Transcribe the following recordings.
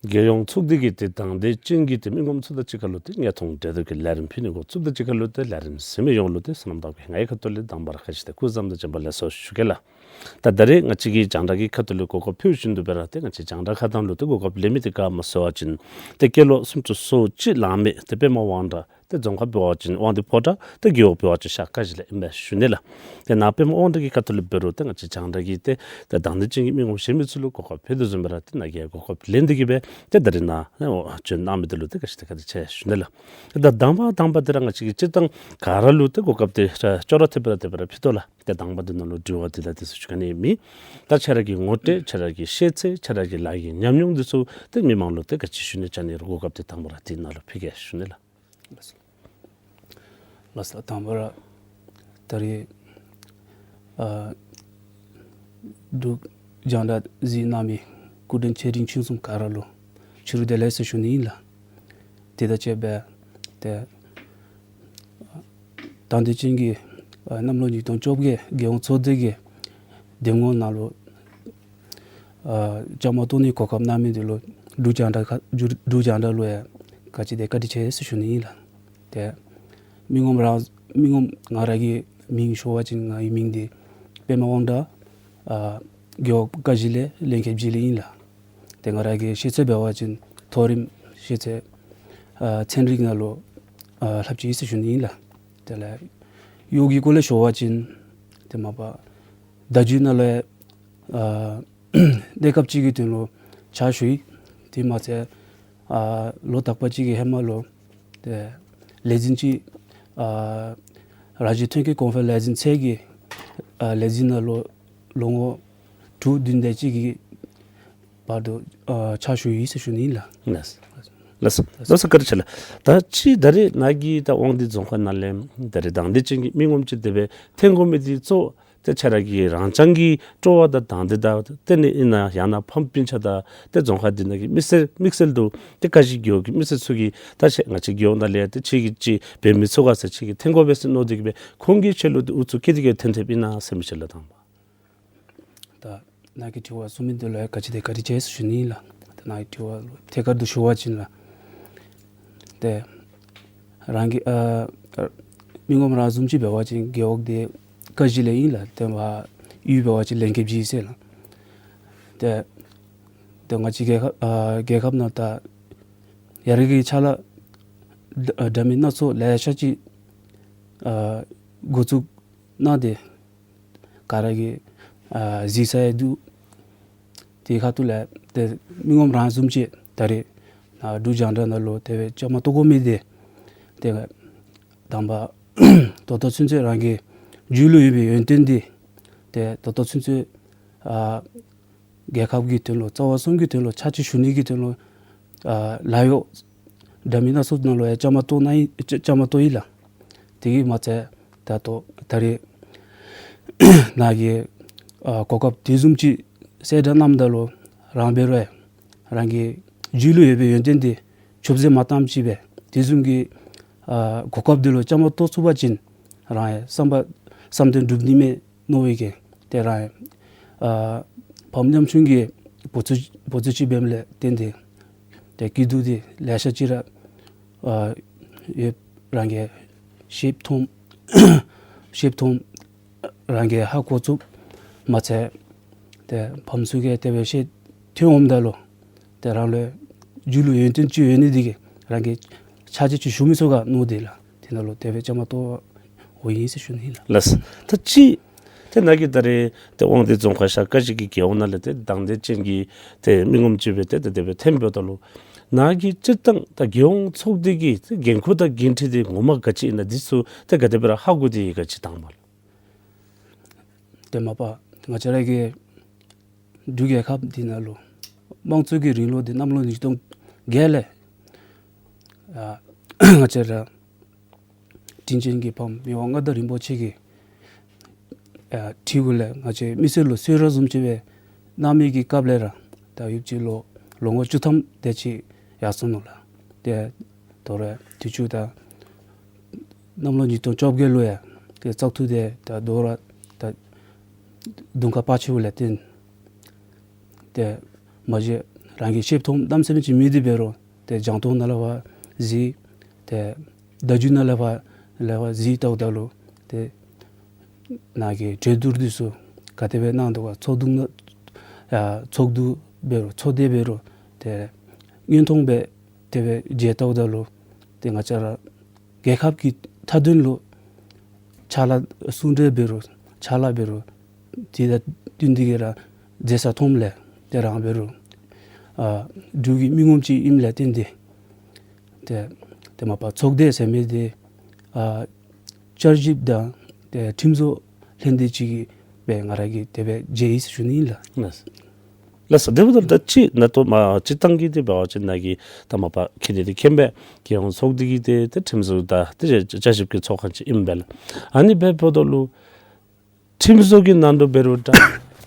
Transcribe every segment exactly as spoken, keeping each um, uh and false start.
རྒྱལ་ཡོངས་ཚོགས་སྡེ་གིས་ཏེ་དང་འདོད་ཅན་གྱི་ཏེ་མི་ངོམ་ཚུ་དང་གཅིག་ཁར་ལུ་ཏེ་བརྙན་ཐུང་གྲོས་བསྡུར་གྱི་ལས་རིམ་ཕུལ་ནི་འགོ་བཙུགསཔ་དང་གཅིག་ཁར་ལུ་ཏེ་ལས་རིམ་གཟིགས་མི་ཡོངས་ལུ་ཏེ་སོ་ནམ་ཏོག་དབྱིབས་ངེའི་ཁ་ཐུག་ལས་དང་པ་ར་ཁ་བཞག་སྟེ་སྐུ་གཟུགས་བཟང་དང་བྱོན་པ་ལེགས་སོ་ཞུ་གེ་ལགས། ད་ད་རེས་ང་བཅས་ཀྱིས་རྒྱང་བསྒྲགས་ཀྱི་ཁ་ཐུག་ལས་གོ་སྐབ་ཕུལ་བཞིན་དུ་སྦེ་ར་ཏེ་ང་བཅས་རྒྱང་བསྒྲགས་ཁ་ཐུག་ལུ་ཏེ་གོ་སྐབས་ལེན་མི་དེ་ག་སྨོ་ཟེར་བ་ཅིན་ཏེ་སྐྱེས་ལོ་སུམ་ཅུ་སོ་གཅིག་ལང་མི་ཏེ་པདྨ་དབང་གྲགས། ཏེ་རྫོང་ཁག་འབད་བ་ཅིན་དབང་འདུས་ཕོ་བྲང་། ཏེ་རྒེད་འོག་འབད་བ་ཅིན་ཤར་ཀ་གཞི་ལས་ཨིན་པས་ཞུ་ནི་ལགས། ཏེ་ནཱ་པདྨ་དབང་གྲགས་ཀྱི་ཁ་ཐུག་ལས་འབད་རུང་ཏེ་ང་བཅས་རྒྱང་བསྒྲགས་ཀྱིས་ཏེ་ཏེ་དང་འདོད་ཅན་གྱི་མི་ངོམ་གཞན་མི་ཚུ་ལུ་གོ་སྐབས་ཕུལ་དོ་བཟུམ་སྦེ་ར་ཏེ་ནཱ་གིས་གོ་སྐབས་ལེན་ཏེ་གིས་སྦེ་ཏེ་ད་རེས་ནཱ་བྱོན་གནང་མི་དེ་ལུ་ཏེ་ག་ཅི་ཏེ་བཀའ་དྲིན་ཆེ་ཞུ་ནི་ལགས། ཏེ་ད་དང་པ་དང་པ་དེ་ར་ང་བཅས་ཀྱིས་སྤྱིར་བཏང་ག་ར་ལུ་ཏེ་གོ་སྐབས་དེ་ར་ཅོག་ར་འཐདཔ་ར་འཐདཔ་ར་ཕུལ་དོ་ལགས། ཏེ་དང་པ་དེ་ནང་ལུ་དྲི་བ་དེ་དང་དེ་ཚུ་ཞུ་ག་ནི་མེད། ད་ཁྱེད་ར་གི་ངོ་སྤྲོད་ཁྱེད་ར་གི་ཤེས་ཚད་ཁྱེད་ར་གི་ལཱ་གི་ཉམས་མྱོང་དེ་ཚུ་ཏེ་མི་མང་ལུ་ཏེ་ག་ཅི་ཞུ་ནི་ཅིག་ཨིན་རུང་གོ་སྐབས་དེ་དང་པ་ར་དེ་ནང་ལུ་ཕུལ་གེ་ཞུ་ནི་ལགས། ལགས་སོ། དང་པ་ར་ད་རེས་ཨ་འབྲུག་རྒྱང་བསྒྲགས་གཟིགས་གནང་མི་སྐུ་མགྲོན་ཆེ་འབྲིང་ཆུང་གསུམ་ག་ར་ལུ་ཕྱི་རུ་བདེ་ལེགས་ཟེར་ཞུ་ནི་ཨིན་ལགས། དེ་དང་གཅིག་ཁར་ཏེ་དང་འདོད་ཅན་གྱི་ཨ་གནམ་ལོ་ཉིས་སྟོང་བཅོ་བརྒྱད་རྒྱལ་ཡོངས་ཚོགས་སྡེ་གི་འདེམས་ངོ་ནང་ལུ་ཨ་བཅའ་མར་གཏོགས་ནིའི་གོ་སྐབས་གནང་མི་དེ་ལུ་འབྲུག་རྒྱང་བསྒྲགས་ཁ་འབྲུག་འབྲུག་རྒྱང་བསྒྲགས་ལུ་ཡང་ག་ཅི་ཏེ་བཀའ་དྲིན་ཆེ་ཟེར་ཞུ་ནི་ཨིན་ལགས། ཏེ་མི་ངོམ་རང་མི་ངོམ་ང་ར་གི་མིང་ཞུ་བ་ཅིན་ངེའི་མིང་དེ་པདྨ་དབང་གྲགས། ཨ་རྒེད་འོག་ཀ་གཞི་ལས་ལྷན་རྒྱས་སྦྱིས་ལས་ཨིན་ལགས། ཏེ་ང་ར་གི་ཤེས་ཚད་འབད་བ་ཅིན་མཐོ་རིམ་ཤེས་ཚད་ཨ་ཚན་རིག་ནང་ལུ་ཨ་ལྷབ་ཅི་ཟེར་ཞུ་ནི་ཨིན་ལགས། དེ་ལས་གཡོག་གི་སྐོར་ལས་ཞུ་བ་ཅིན་ཏེ་མ་པ་བརྡ་བརྒྱུད་ནང་ལུ་ཡང་ཨ་གནས་སྐབས་ཅིག་གི་དོན་ལུ་ཕྱག་ཞུ་ཡི། དེ་མ་ཚད་ཨ་ལོ་དག་པ་ཅིག་གི་ཧེ་མ་ལུ་ཏེ་ལས་འཛིན་ཅིག་ཨ་རང་བཞིན་ཐོན་སྐྱེད་གོང་འཕེལ་ལས་འཛིན་ཚད་ཀྱི་ཨ་ལས་འཛིན་ནང་ལུ་ལོ་ངོ་དྲུག་བདུན་དེ་ཅིག་གི་བར་དུ་ཨ་ཕྱག་ཞུ་ཡི་ཟེར་ཞུ་ནི་ཨིན་ལགས། ལགས་སོ། ལགས་སོ། ལགས་སོ། བཀའ་དྲིན་ཆེ་ལགས། ད་ཅི་ད་རེས་ནཱ་གིས་ད་དབང་འདུས་རྫོང་ཁག་ནང་ལས་ད་རེས་དང་འདོད་ཅན་གྱི་མི་ངོམ་ཅིག་དེ་སྦེ་འཐོན་དགོ་མི་དེ་གཙོ་བོ་ཏེ་ཁྱེད་ར་གི་རང་རྐྱང་གི་སྤྲོ་བ་དང་དང་འདོད་དང་ཏེ་ནི་ཨིན་ན་ཡང་ན་ཕམ་སྤུན་ཆ་དང་ཏེ་རྫོང་ཁག་འདི་ནང་གི་མི་སེར་དམིགས་བསལ་དུ་ཏེ་ཀ་གཞི་རྒེད་འོག་གི་མི་སེར་ཚུ་གིས་ད་ཁྱེད་ང་བཅས་རྒེད་འོག་ནང་ལས་ཏེ་ཁྱེད་ཀྱིས་ཅིག་འབད་མི་ཚུགས་ག་ཟེར་ཁྱེད་ཀྱིས་འཐོན་དགོ་པས་ཟེར་མནོ་སྟེ་གིས་སྦེ་ཁོང་གིས་ཁྱེད་ལུ་ཏེ་ཨུ་ཚུགས་བསྐྱེད་དེ་གིས་འཐོན་འཐོནམ་ཨིན་ན་ཟེར་མི་ཅིག་ལགས། དང་པ། ད་ནཱ་གིས་དྲི་བ་གསུངས་མི་དེ་ལུ་ཡང་ག་ཅི་ཏེ་བཀའ་དྲིན་ཆེ་ཟེར་ཞུ་ནི་ཨིན་ལགས། ད་ནཱ་གི་དྲི་བ་ལུ་ཐད་ཀར་དུ་ཞུ་བ་ཅིན་ལགས། ཏེ་རང་གི་ཨ་མི་ངོམ་རང་བཟུམ་ཅིག་འབད་བ་ཅིན་རྒེད་འོག་དེ་ཀ་གཞི་ལས་ཨིན་ལགས། ཏེ་མ་གཡུས་འབད་བ་ཅིན་ལྷན་རྒྱས་སྦྱིས་ཟེར་ལགས། ཏེ་ཏེ་ང་བཅས་རྒྱལ་ཁབ་ཨ་རྒྱལ་ཁབ་ནང་ད་ཡར་རྒྱས་ཀྱི་ཕྱག་ལཱ་འདྲ་མིན་སྣ་ཚོགས་ལེ་ཤ་ཅིག་ཨ་འགོ་བཙུགས་གནང་སྟེ་ག་ར་གིས་ཨ་གཟིགས་ས་ཡང་འདུག། དེ་ཁ་ཐུག་ལས་ཏེ་མི་ངོམ་རང་བཟུམ་ཅིག་ད་རེས་ཨ་འབྲུག་རྒྱང་བསྒྲགས་ནང་ལུ་དེ་སྦེ་བཅའ་མར་གཏོགས་དགོ་མི་དེ་ཏེ་དང་པ་ད་ལྟོ་ཚུན་ཚོད་རང་གི་རྒྱུད་ལུ་ཡོད་པའི་ཡོན་ཏན་དེ་ཏེ་ད་ལྟོ་ཚུན་ཚོད་ཨ་རྒྱལ་ཁབ་ཀྱི་དོན་ལུ་རྩ་བ་གསུམ་གྱི་དོན་ལུ་ཕྱག་ཕྱིད་ཞུ་ནི་གི་དོན་ལུ་ཨ་ལཱ་གཡོག་འདྲ་མིན་སྣ་ཚོགས་ནང་ལུ་ཡང་བཅའ་མར་གཏོགས་གནང་ཡི་བཅའ་བཅའ་མར་གཏོགས་ཡི་ལགས། དེ་གིས་མ་ཚད་ད་ལྟོ་ད་རེས་ནཱ་གིས་ཨ་གོ་སྐབས་དེ་བཟུམ་ཅིག་གསལ་བསྒྲགས་གནངམ་ད་ལུ་རང་འབད་རུང་ཡང་རང་གི་རྒྱུད་ལུ་ཡོད་པའི་ཡོན་ཏན་དེ་ཆུད་ཟོས་མ་བཏངམ་ཅིག་སྦེ་དེ་བཟུམ་གྱི་ཨ་གོ་སྐབས་དེ་ལུ་བཅའ་མར་གཏོགས་ཚུགས་པ་ཅིན་རང་ཡང་བསམ་པ་བསམ་དོན་འགྲུབ་ནི་མས་མནོ་བའི་གི་ཏེ་རང་ཡང་ཨ་ཕམ་ཉམ་ཆུང་གི་བུ་ཚ་བུ་ཚ་ཅིག་འབདཝ་ལས་བརྟེན་ཏེ་ཏེ་སྐྱིད་སྡུག་དེ་ལེ་ཤ་ཅིག་ར་ཨ་ཡོད། རང་གིས་ཤེསཔ་མཐོངམ་ཤེསཔ་མཐོངམ་རང་གིས་ཧ་གོ་ཚུགསཔ་མ་ཚད་ཏེ་ཕམ་ཚུ་གིས་དེ་སྦེ་བཤད་ཐོན་འོངམ་ད་ལུ་ཏེ་རང་ལུ་རྒྱུད་ལུ་ཡོན་ཏན་ཅིག་ཡོད་ནི་དེ་གིས་རང་གིས་ཕྱག་ཕྱིད་ཅིག་ཞུ་མི་ཚུགས་ག་མནོ་སྟེ་ལགས། དེ་ནང་ལུ་དེ་སྦེ་བཅའ་མར་གཏོགས་འོང་ཡི་ཟེར་ཞུ་ནི་ཨིན་ལགས། ལགས། ད་ཅི་ཏེ་ནཱ་གིས་ད་རེས་ཏེ་དབང་འདུས་རྫོང་ཁག་ཤར་ཀ་གཞི་གི་རྒེད་འོག་ནང་ལས་ཏེ་དང་འདོད་ཅན་གྱི་ཏེ་མི་ངོམ་ཅིག་སྦེ་ཏེ་ཏེ་དེ་སྦེ་འཐོནམ་ད་ལུ་ནཱ་གིས་སྤྱིར་བཏང་ད་རྒེད་འོག་ཚོགས་སྡེ་གི་ཏེ་འགན་ཁུར་དང་འགན་འཁྲི་དེ་ངོ་མ་ག་ཅི་ཨིན་ན་འདི་ཚུ་ཏེ་ག་དེ་སྦེ་ར་ཧ་གོ་སྟེ་ཡོད་ག་ཅིག་དང་པ་ལགས། ཏེ་མ་པ་ང་བཅས་ར་གི་འབྲུག་རྒྱལ་ཁབ་འདི་ནང་ལུ་དམངས་གཙོ་གི་རིང་ལུགས་འདི་གནམ་ལོ་ཉིས་སྟོང་བརྒྱད་ལས་ཨ་ང་བཅས་ར་དྲིན་ཅན་གྱི་ཕམ་མི་དབང་མངའ་བདག་རིན་པོ་ཆེ་གི་ཨ་ཁྲི་གུ་ལས་ང་བཅས་མི་སེར་ལུ་གསོལ་རས་བཟུམ་ཅིག་སྦེ་གནང་མི་གི་སྐབས་ལས་ར་ད་ཡུདཔ་ཅིག་ལོ་ལོ་ངོ་བཅུ་ཐམ་དེ་ཅིག་ཡར་སོ་ནུག་ལགས། ཏེ་དོ་རུང་དུས་ཅི་ད་གནམ་ལོ་ཉིས་སྟོང་བཅོ་བརྒྱད་ལུ་ཡང་ཏེ་བཙག་འཐུ་དེ་ད་དོ་རུང་ད་གདོང་ཁར་པར་ཆིཝ་ལས་བརྟེན་ཏེ་མ་གཞི་ རང་གི་ཤེསཔ་མཐོངམ་གནམ་མེད་ས་མེད་ཅིག་མེད་དེ་འབད་རུང་ཏེ་རྒྱང་མཐོང་ནང་ལས་ཕར་གཟིགས། ཏེ་བརྡ་བརྒྱུད་ནང་ལས་ཕར་ལས་ཕར་གཟིགས་བལྟཝ་ད་ལུ་ཏེ་ནཱ་གི་གྲོས་བསྡུར་འདི་ཚུ་ག་དེ་སྦེ་གནང་དོ་ག། ཚོགས་འདུ་ནང་ཡ་ཚོགས་འདུ་འབད་རུང་ཚོགས་སྡེ་འབད་རུང་ཏེ་མངོན་མཐོང་སྦེ་དེ་སྦེ་མཇལ་བལྟཝ་ད་ལུ་ཏེ་ང་བཅས་ར་རྒྱལ་ཁབ་ཀྱི་མཐའ་དོན་ལུ་ཕྱག་ལཱ་གསུང་གྲོས་འབད་རུང་ཕྱག་ལཱ་འབད་རུང་དེ་དང་བསྟུན་ཏེ་གིས་ར་མཛད་ས་མཐོངམ་ལས་ཏེ་རང་འབད་རུང་ཨ་འབྲུག་གི་མི་ངོམ་ཅིག་ཨིནམ་ལས་བརྟེན་ཏེ་ཏེ་ཏེ་མ་པ་ཚོགས་སྡེ་ཟེར་མི་འདི་ཨ་བསྐྱར་ཞིབ་དང་ཏེ་ཁྲིམས་བཟོ་ལྷན་སྡེ་ཅིག་སྦེ་ང་ར་གིས་དེ་སྦེ་མཇལ་ཡི་ཟེར་ཞུ་ནི་ཨིན་ལགས། ལགས། ལགས་སོ། དེ་འབདཝ་ད་ད་ཅི་ནཱ་ཏོ་མ་སྤྱིར་བཏང་གི་དེ་འབད་བ་ཅིན་ནཱ་གི་ད་མ་པ་ཁྱེད་དེ་དེ་མཁྱེན་པས། རྒྱལ་ཡོངས་ཚོགས་སྡེ་གི་དེ་དེ་ཁྲིམས་བཟོ་དང་དེ་བསྐྱར་ཞིབ་ཀྱི་ཚོགས་ཁང་ཅིག་ཨིན་པས་ལགས། ཨ་ནི་འབདཝ་ད་ལུ་ཁྲིམས་བཟོ་གི་ནང་ལུ་འབད་རུང་འདྲ་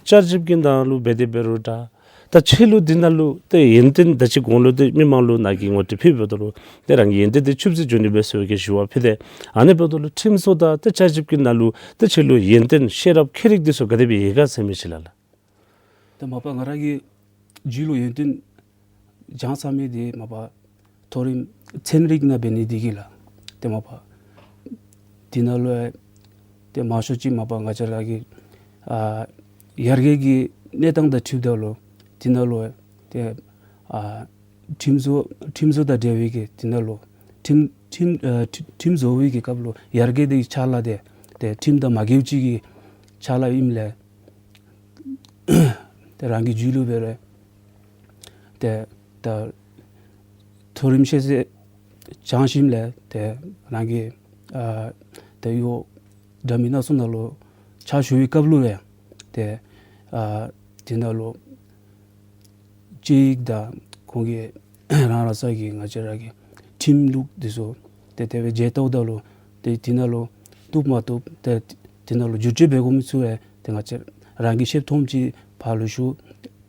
བསྐྱར་ཞིབ་ཀྱི་ནང་ལུ་འབད་དེ་འབད་རུང་འདྲ། ད་ཁྱེད་ལུ་འདི་ནང་ལུ་ཏེ་ཡོན་ཏན་ད་ཅི་གོང་ལུ་ཏེ་མི་མང་ལུ་ནཱ་གི་ངོ་སྤྲོད་ཕུལཝ་ད་ལུ་ཏེ་རང་གི་ཡོན་ཏན་དེ་ཆུད་ཟོས་འགྱོ་ནི་མས་ཟེར་བའི་གི་ཞུ་བ་ཕུལ་ཏེ། ཨ་ནི་འབདཝ་ད་ལུ་ཁྲིམས་བཟོ་དང་ཏེ་བསྐྱར་ཞིབ་ཀྱི་ནང་ལུ་ཏེ་ཁྱེད་ལུ་ཡོན་ཏན་ཤེས་རབ་མཁས་རིག་འདི་ཚུ་ག་དེ་སྦེ་ཡོད་ག་ཟེར་མི་ཅིག་ལགས། ལགས། ཏེ་མ་པ་ང་ར་གི་རྒྱུད་ལུ་ཡོན་ཏན་སྦྱང་ཚར་མི་འདི་མ་པ་མཐོ་རིམ་ཚན་རིག་ནང་འབད་ནི་འདི་གིས་ལགས། ཏེ་མ་པ་འདི་ནང་ལུ་ཏེ་མང་ཤོས་ཅིག་མ་པ་ང་བཅས་ར་གི་ཨ་ཡར་རྒྱས་ཀྱི་གནས་སྟངས་དང་འཁྲིལཝ་ད་ལུ་འདི་ནང་ལུ་ཏེ་ཨ་ཁྲིམས་བཟོ་ཁྲིམས་བཟོ་དང་འབྲེལ་བའི་གི་འདི་ནང་ལུ་ཁྲིམས་ཁྲིམས་ཨ་ཁྲིམས་ཁྲིམས་བཟོ་བའི་གི་སྐབས་ལུ་ཡར་རྒྱས་དེ་ཕྱག་ལཱ་དེ་ཏེ་ཁྲིམས་དང་མ་འགལཝ་ཅིག་གི་ཕྱག་ལཱ་ཨིནམ་ལས་ཏེ་རང་གི་རྒྱུད་ལུ་འབད་རུང་ཏེ་ད་མཐོ་རིམ་ཤེས་ཚད་སྦྱང་ཞིནམ་ལས་ཏེ་རང་གི་ཨ་ཏེ་གཡོག་འདྲ་མིན་སྣ་ཚོགས་ནང་ལུ་ཕྱག་ཞུ་བའི་སྐབས་ལུ་ཡང་ཏེ་ཨ་འདི་ནང་ལུ་དཔྱད་ཡིག་དང་ཁོང་གི་རང་རང་སོ་གི་ང་བཅས་ར་གི་ཁྲིམས་ལུགས་འདི་ཚུ་ཏེ་དེ་སྦེ་མཇལ་བལྟཝ་ད་ལུ་ཏེ་འདི་ནང་ལུ་བཏུབ་མ་བཏུབ་ཏེ་འདི་ནང་ལུ་བསྒྱུར་བཅོས་འབད་དགོ་མི་ཚུ་ཡང་ཏེ་ང་བཅས་རང་གི་ཤེསཔ་མཐོངམ་ཅིག་ཕར་ལུ་ཞུ།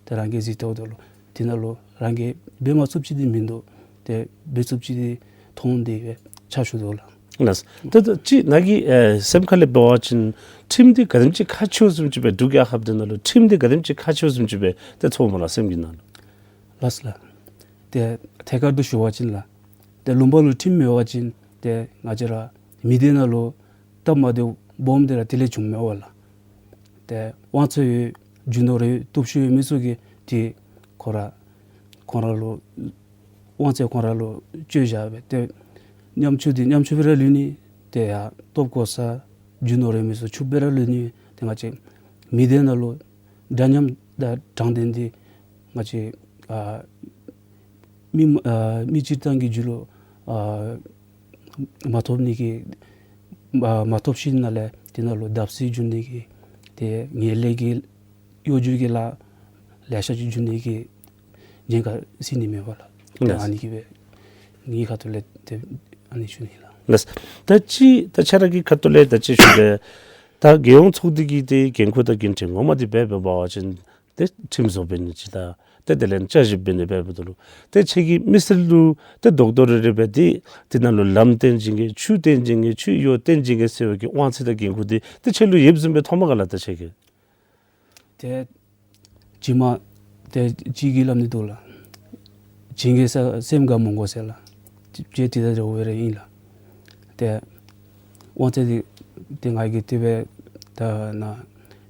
ཏེ་རང་གིས་གཟིགས་བལྟཝ་ད་ལུ་འདི་ནང་ལུ་རང་གིས་འབད་མ་ཚུགསཔ་ཅིག་འདི་མིན་འདུག། ཏེ་འབད་ཚུགསཔ་ཅིག་འདི་མཐོང་སྟེ་སྦེ་ཕྱག་ཞུ་དོ་ལགས། ལགས། ད་ད་ཅི་ནཱ་གི་ཨེ་སེམས་ཁ་ལས་འབད་བ་ཅིན་ཁྲིམས་འདི་ག་དེམ་ཅིག་ཁག་ཆེཝ་བཟུམ་ཅིག་སྦེ་འབྲུག་རྒྱལ་ཁབ་འདི་ནང་ལུ་ཁྲིམས་འདི་ག་དེམ་ཅིག་ཁག་ཆེཝ་བཟུམ་ཅིག་སྦེ་ཏེ་ཚོརཝ་སྨོ་ལགས་སེམས་ཀྱི་ནང་ལུ། ལགས་ལགས། ཏེ་ཐད་ཀར་དུ་ཞུ་བ་ཅིན་ལགས། ཏེ་ལུང་པ་ལུ་ཁྲིམས་མེད་པ་ཅིན་ཏེ་ང་བཅས་ར་མི་སྡེ་ནང་ལུ་སྟབས་མ་བདེཝ་སྦོམ་དེ་ར་དེ་ལས་བྱུངམ་མས་པ་ལགས། ཏེ་དབང་ཚད་ཡོད་རྒྱུ་ནོར་ཡོད་སྟོབས་ཤུགས་ཡོད་མི་ཚུ་གིས་ཏེ་ཁོ་ར་ཁོང་ར་ལུ་དབང་ཚད་ཁོང་ར་ལུ་སྤྱོད་བཞག་སྦེ་ཏེ་ཉམ་ཆུང་འདི་ཉམ་ཆུང་སྦེ་ར་ལུས་ནི། ཏེ་ཡ་སྟོབས་གོ་ས་རྒྱུ་ནོར་ཡོད་མི་ཚུ་ཕྱུགཔོ་སྦེ་ར་ལུས་ནི། ཏེ་ང་བཅས་མི་སྡེ་ནང་ལུ་འདྲ་མཉམ་དང་དྲང་བདེན་འདི་ང་བཅས་ཨ་མི་ཨ་མི་སྤྱིར་བཏང་གི་རྒྱུད་ལུ་ཨ་མ་ཐོབ་ནི་གི་ཨ་མ་ཐོབ་ཞིནམ་ལས་འདི་ནང་ལུ་བརྡབ་གསིག་འགྱོ་ནི་གི་ཏེ་ངན་ལྷད་ཀྱི་གཡོ་སྒྱུ་གི་ལཱ་ལེ་ཤ་ཅིག་འགྱོ་ནི་གི་ཉེན་ཁ་སྲིད་ནི་མས་པ་ལགས། ཏེ་ལགས། ཨ་ནི་གིས་སྦེ་ངེའི་ཁ་ཐུག་ལས་ཏེ་ཨ་ནི་ཞུ་ནི་ལགས། ལགས། ད་ཅི་ད་ཁྱེད་ར་གི་ཁ་ཐུག་ལས་ད་ཅི་ཞུ་དེ་ད་རྒྱལ་ཡོངས་ཚོགས་སྡེ་གི་ཏེ་འགན་ཁུར་དང་འགན་འཁྲི་ངོ་མ་འདི་འབད་འབད་བ་ཅིན་ཏེ་ཁྲིམས་བཟོ་འབད་ནི་ཅིག་དང་ཏེ་དེ་ལས་བསྐྱར་ཞིབ་འབད་ནི་འབདཝ་ད་ལུ་ཏེ་ཁྱེད་ཀྱིས་མི་སེར་ལུ་ཏེ་རྡོག་རྡོག་རེ་རེ་སྦེ་ཏེ་འདི་ནང་ལུ་ལམ་སྟོན་བྱིན་གེ་ཆུ་སྟོན་བྱིན་གེ་ཆུ་གཡོག་སྟོན་བྱིན་གེ་ཟེར་བའི་གི་དབང་ཚད་དང་འགན་ཁུར་འདི་ཏེ་ཁྱེད་ལུ་ཡོདཔ་བཟུམ་སྦེ་མཐོངམ་ག་ལགས་ད་ཁྱེད་ཀྱིས། ཏེ་ཅིག་མ་ཏེ་ཅིག་གིས་སླབ་ནི་འདུག་ལགས། བྱིན་གེ་ས་སེམས་དགའ་མི་དགོ་ཟེར་ལགས། ཅིག་ཏེ་ད་རེ་འོ་རེ་ཨིན་ལགས། ཏེ་དབང་ཚད་འདི་ཏེ་ང་གིས་དེ་སྦེ་ད་ནཱ་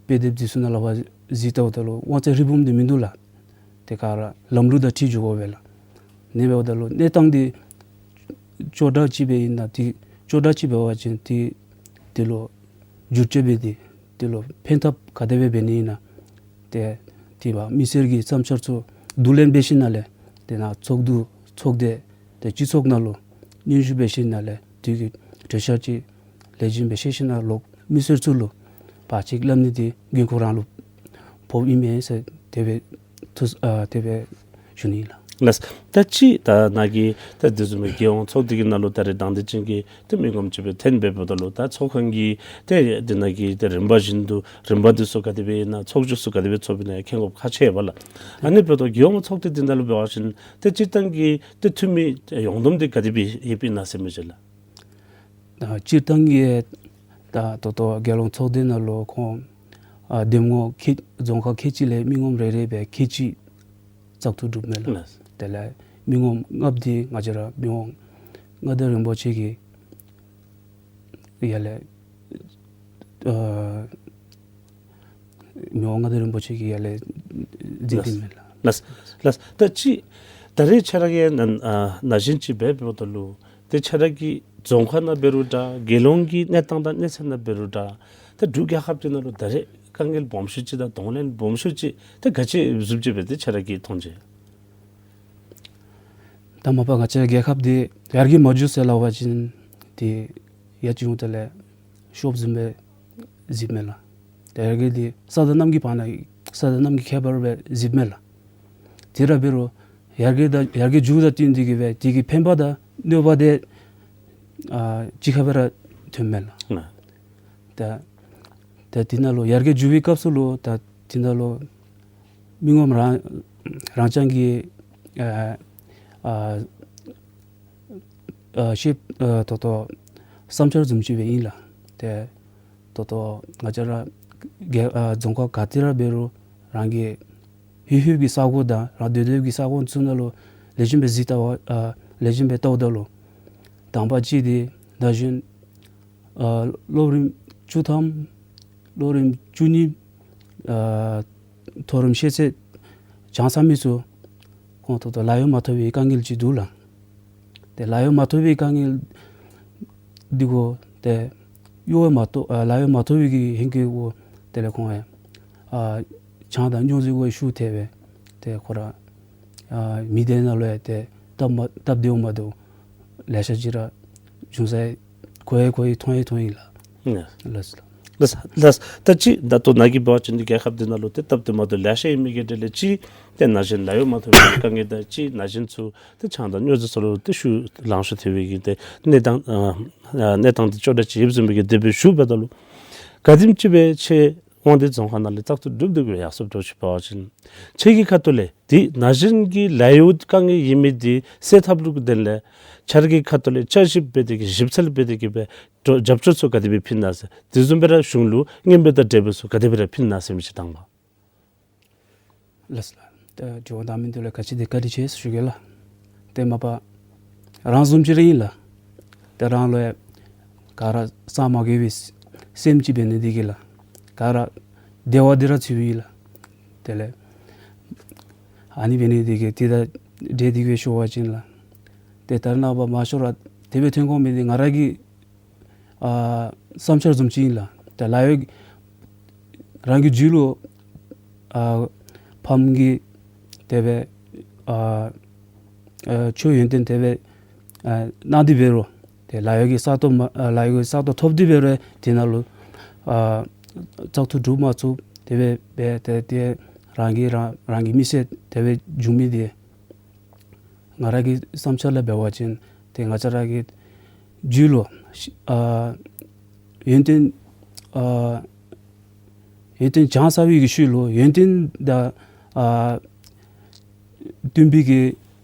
དཔེ་དེབ་འདི་ཚུ་ནང་ལུ་ཕར་གཟིགས་བལྟཝ་ད་ལུ་དབང་ཚད་ཧྲིལ་བུམ་འདི་མིན་འདུག་ལགས། ཏེ་ག་ར་ལམ་ལུགས་དང་འཁྲིལ་འགྱོ་དགོ་པས་ལགས། ཨ་ནི་འབདཝ་ད་ལུ་གནས་སྟངས་འདི་སྐྱོ་དྲགས་ཅིག་སྦེ་ཨིན་ན་ཏེ་སྐྱོ་དྲགས་ཅིག་འབད་བ་ཅིན་ཏེ་འདི་ལུ་བསྒྱུར་བཅོས་འབད་དེ་འདི་ལུ་ཕན་ཐབས་ག་དེ་སྦེ་འབད་ནི་ཨིན་ན། ཏེ་དེ་སྦེ་མི་སེར་གྱི་བསམ་འཆར་ཚུ་བསྡུ་ལེན་འབད་ཞིནམ་ལས་ཏེ་ནཱ་ཚོགས་འདུ་ཚོགས་ཏེ་ཏེ་སྤྱི་ཚོགས་ནང་ལུ་སྙན་ཞུ་འབད་ཞིནམ་ལས་དེ་གི་གྲོས་འཆར་ཅིག་ལེགས་ཤོམ་སྦེ་བཤད་ཞིནམ་ལོག་མི་སེར་ཚུ་ལུ་ཕར་ཅིག་སླབ་ནི་འདི་འགན་ཁུར་རང་ལུ་ཕོགཔ་ཨིན་མས་ཟེར་དེ་སྦེ་ཐུགས་ཨ་དེ་སྦེ་ཞུ་ནི་ལགས། ལགས། ད་ཅི་ད་ནཱ་གི་ད་འདི་བཟུམ་མའི་རྒྱལ་ཡོངས་ཚོགས་སྡེ་གི་ནང་ལུ་ད་རེས་དང་འདོད་ཅན་གྱི་ཏེ་མི་ངོམ་ཅིག་སྦེ་ཐོན་འབདཝ་ད་ལུ་ད་ཚོགས་ཁང་གི་ཏེ་འདི་ནང་གི་ཏེ་རིམ་པ་བཞིན་དུ་རིམ་པ་འདི་ཚུ་ག་དེ་སྦེ་ཨིན་ན་ཚོགས་མཇུག་ཚུ་ག་དེ་སྦེ་ཚོགསཔ་ཨིན་ན་མཁྱེན་དགོཔ་ཁག་ཆེ་བས་ལགས། ཨ་ནི་འབདཝ་ད་རྒྱལ་ཡོངས་ཚོགས་སྡེ་འདི་ནང་ལུ་འབད་བ་ཅིན་ཏེ་སྤྱིར་བཏང་གི་ཏེ་འཐུས་མི་ཡོངས་བསྡོམས་འདི་ག་དེ་སྦེ་ཡོདཔ་ཨིན་ན་ཟེར་མི་ཅིག་ལགས། ཨ་སྤྱིར་བཏང་གི་ད་ད་ལྟོ་རྒྱལ་ཡོངས་ཚོགས་སྡེ་ནང་ལུ་ཁོང་ཨ་འདེམས་ངོ་ཁལ་རྫོང་ཁག་ཁལ་གཅིག་ལས་མི་ངོམ་རེ་རེ་སྦེ་ཁལ་གཅིག་ བཙག་འཐུ་གྲུབ་མས་ལགས། ལགས། དེ་ལས་མི་ངོམ་ལྔ་པོ་འདི་ང་བཅས་ར་མི་དབང་མངའ་བདག་རིན་པོ་ཆེ་གིས་ཡར་ལས་ཨ་མི་དབང་མངའ་བདག་རིན་པོ་ཆེ་གིས་ཡར་ལས་མཛད་དེ་མས་ལགས། ལགས། ལགས། ད་ཅི་ད་རེས་ཁྱེད་ར་གིས་ན་ཨ་ན་གཞོན་ཅིག་འབད་འབདཝ་ད་ལུ་ཏེ་ཁྱེད་ར་གི་རྫོང་ཁག་ནང་འབད་རུང་འདྲ་དགེ་སློང་གི་གནས་སྟངས་དང་གནས་ཚད་ནང་འབད་རུང་འདྲ་ཏེ་འབྲུག་རྒྱལ་ཁབ་འདི་ནང་ལུ་ད་རེས་དཀའ་ངལ་སྦོམ་ཤོས་ཅིག་དང་གདོང་ལེན་སྦོམ་ཤོས་ཅིག་ཏེ་ག་ཅི་བཟུམ་ཅིག་སྦེ་ཏེ་ཁྱེད་ར་གིས་མཐོང་ཅི། ད་མ་པ་ང་བཅས་རྒྱལ་ཁབ་འདི་ཡར་རྒྱས་མ་འགྱོ་ཟེར་སླབ་པ་ཅིན་ཏེ་ཡར་རྒྱས་འོང་དེ་ལས་ཤོབ་བཟུམ་སྦེ་གཟིགསཔ་མས་ལགས། ཏེ་ཡར་རྒྱས་འདི་ས་དང་གནམ་གྱི་བར་ན་ས་དང་གནམ་གྱི་ཁྱད་པར་སྦེ་གཟིགསཔ་མས་ལགས། དེ་ར་འབད་རུང་ཡར་རྒྱས་དང་ཡར་རྒྱས་འགྱོཝ་དང་བསྟུན་ཏེ་གིས་སྦེ་དེ་གི་ཕན་པ་དང་གནོད་པ་འདི་ཨ་གཅིག་ཁར་སྦེ་ར་ཐོནམ་མས་ལགས། ཨ་ད་ད་དེ་ནང་ལུ་ཡར་རྒྱས་འགྱོ་བའི་སྐབས་སུ་ལུ་ད་དེ་ནང་ལུ་མི་ངོམ་རང་རང་རྐྱང་གི་ཨ་ཨ་ཨ་ཤེས་ཨ་ད་ལྟོ་བསམ་འཆར་བཟུམ་ཅིག་སྦེ་ཨིན་ལགས། ཏེ་ད་ལྟོ་ང་བཅས་ར་རྒྱལ་ཨ་རྫོང་ཁག་ག་ཏེ་ར་འབད་རུང་རང་གི་ལྷོད་ལྷོདཔ་གི་ས་གོ་དང་རང་སྡོད་སྡོདཔ་གི་ས་གོ་ཚུ་ནང་ལུ་ལེགས་ཤོམ་སྦེ་གཟིགས་ལྟ་བ་ཨ་ལེགས་ཤོམ་སྦེ་བལྟཝ་ད་ལུ་དང་པ་ཅིག་འདི་ན་གཞོན་ཨ་སློབ་རིམ་བཅུ་ཐམ་སློབ་རིམ་བཅུ་གཉིས་ཨ་མཐོ་རིམ་ཤེས་ཚད་སྦྱང་ཚར་མི་ཚུ་ཁོང་ད་ལྟོ་ལཱ་གཡོག་མ་ཐོབ་པའི་དཀའ་ངལ་ཅིག་འདུག་ལགས། ཏེ་ལཱ་གཡོག་མ་ཐོབ་པའི་དཀའ་ངལ་འདི་གུ་ཏེ་གཡོག་མ་ཐོབ་ཨ་ལཱ་གཡོག་མ་ཐོབ་པའི་གི་ཧེང་སྐལ་གུ་དེ་ལས་ཁོང་ཡང་ཨ་ཆང་དང་སྨྱོ་རྫས་གུ་ཤུགས་ཐེབས་སྦེ་ཏེ་ཁོ་ར་ཨ་མི་སྡེ་ནང་ལུ་ཡང་ཏེ་སྟབས་མ་སྟབས་བདེཝ་མ་བདེཝ་ལེ་ཤ་ཅིག་ར་བྱུང་ས་གོ་ཡང་གོ་ཡི་མཐོང་ཡང་མཐོང་ཡི་ལགས། ལགས། ལགས། ལགས། ལགས། ད་ཅི་ད་ལྟོ་ནཱ་གིས་འབད་བ་ཅིན་འདི་རྒྱལ་ཁབ་འདི་ནང་ལུ་ཏེ་སྟབས་བདེ་མ་བདེཝ་ལེ་ཤ་ཡོད་མི་གི་གྲས་ལས་ཅིག་ཏེ་ན་གཞོན་ལཱ་གཡོག་མ་ཐོབ་པའི་དཀའ་ངལ་དང་གཅིག་ན་གཞོན་ཚུ་ཏེ་ཆང་དང་སྨྱོ་རྫས་ཚུ་ལུ་ཏེ་ཤུགས་ལང་ཤུགས་ཐེབས་པའི་གི་ཏེ་གནས་སྟངས་ཨ་ཨ་གནས་སྟངས་འདི་ཅོག་འཐདཔ་ཅིག་ཡོདཔ་བཟུམ་སྦེ་གི་དེ་སྦེ་ཞུཝ་ད་ལུ་ག་དེམ་ཅིག་སྦེ་ཁྱེད་དབང་འདུས་རྫོང་ཁག་ནང་ལས་བཙག་འཐུ་གྲུབ་སྟེ་གི་ཡར་སོངམ་འདྲཝ་ཅིག་འབད་བ་ཅིན་ཁྱེད་ཀྱི་ཁ་ཐུག་ལས་འདི་ན་གཞོན་གྱི་ལཱ་གཡོག་དཀའ་ངལ་ཡོད་མི་འདི་སེལ་ཐབས་ལུ་གི་དོན་ལས་ཁྱེད་ཀྱི་ཁ་ཐུག་ལས་དཔྱད་ཞིབ་འབད་དེ་གི་ཞིབ་འཚོལ་འབད་དེ་གི་སྦེ་རྒྱབ་སྐྱོར་ཚུ་ག་དེ་སྦེ་ཕུལ་ན་ཟེར། དེ་བཟུམ་སྦེ་ར་གཞུང་ལུ་རྔན་པ་དང་འབྲས་བུ་ཚུ་ག་དེ་སྦེ་ར་ཕུལ་ན་ཟེར་མི་ཅིག་དང་པ། ལགས་སོ་ལགས། ད་དྲི་བ་བཏང་མི་འདི་ལུ་ག་ཅི་དེ་བཀའ་དྲིན་ཆེ་ཟེར་ཞུ་གེ་ལགས། ཏེ་མ་པ་རང་བཟུམ་ཅིག་ར་ཨིན་ལགས། ཏེ་རང་ལུ་ཡང་ག་ར་གསང་མ་དགོ་པའི་སེམས་ཅིག་འབད་ནི་འདི་གིས་ལགས། ག་ར་བདེ་བ་འདི་ར་འཚོལ་བའི་ལགས། དེ་ལས་ཨ་ནི་འབད་ནི་འདི་གིས་ཏེ་ད་འདྲེ་འདི་གིས་ཞུ་བ་ཅིན་ལགས། ཏེ་ད་རེས་ནངས་པ་མང་ཤོས་ར་དེ་སྦེ་ཐོན་དགོ་མི་འདི་ང་ར་གི་ཨ་བསམ་འཆར་བཟུམ་ཅིག་ཨིན་ལགས། ཏེ་ལཱ་གཡོག་རང་གི་རྒྱུད་ལུ་ཨ་ཕམ་གྱིས་དེ་སྦེ་ཨ་ཨ་ཆོས་ཡོན་ཏན་དེ་སྦེ་ཨ་གནང་སྟེ་འབད་རུང་ཏེ་ལཱ་གཡོག་གི་ས་སྟོང་མ་ཨ་ལཱ་གཡོག་གི་ས་སྟོང་ཐོབ་སྟེ་འབད་རུང་དེ་ནང་ལུ་ཨ་བཙག་འཐུ་གྲུབ་མ་ཚུགས། དེ་སྦེ་འབད་དེ་ཏེ་རང་གི་རང་རང་གི་མི་ཚེ་དེ་སྦེ་འབྱུང་མི་འདི་ང་ར་གི་བསམ་འཆར་ལས་འབད་བ་ཅིན་ཏེ་ང་བཅས་ར་གི་རྒྱུད་ལུ་ཨ་ཡོན་ཏན་ཨ་ཡོན་ཏན་སྦྱང་ཚར་བའི་གི་ཤུལ་ལུ་ཡོན་ཏན་དང་ཨ་བསྟུན་པའི་གི་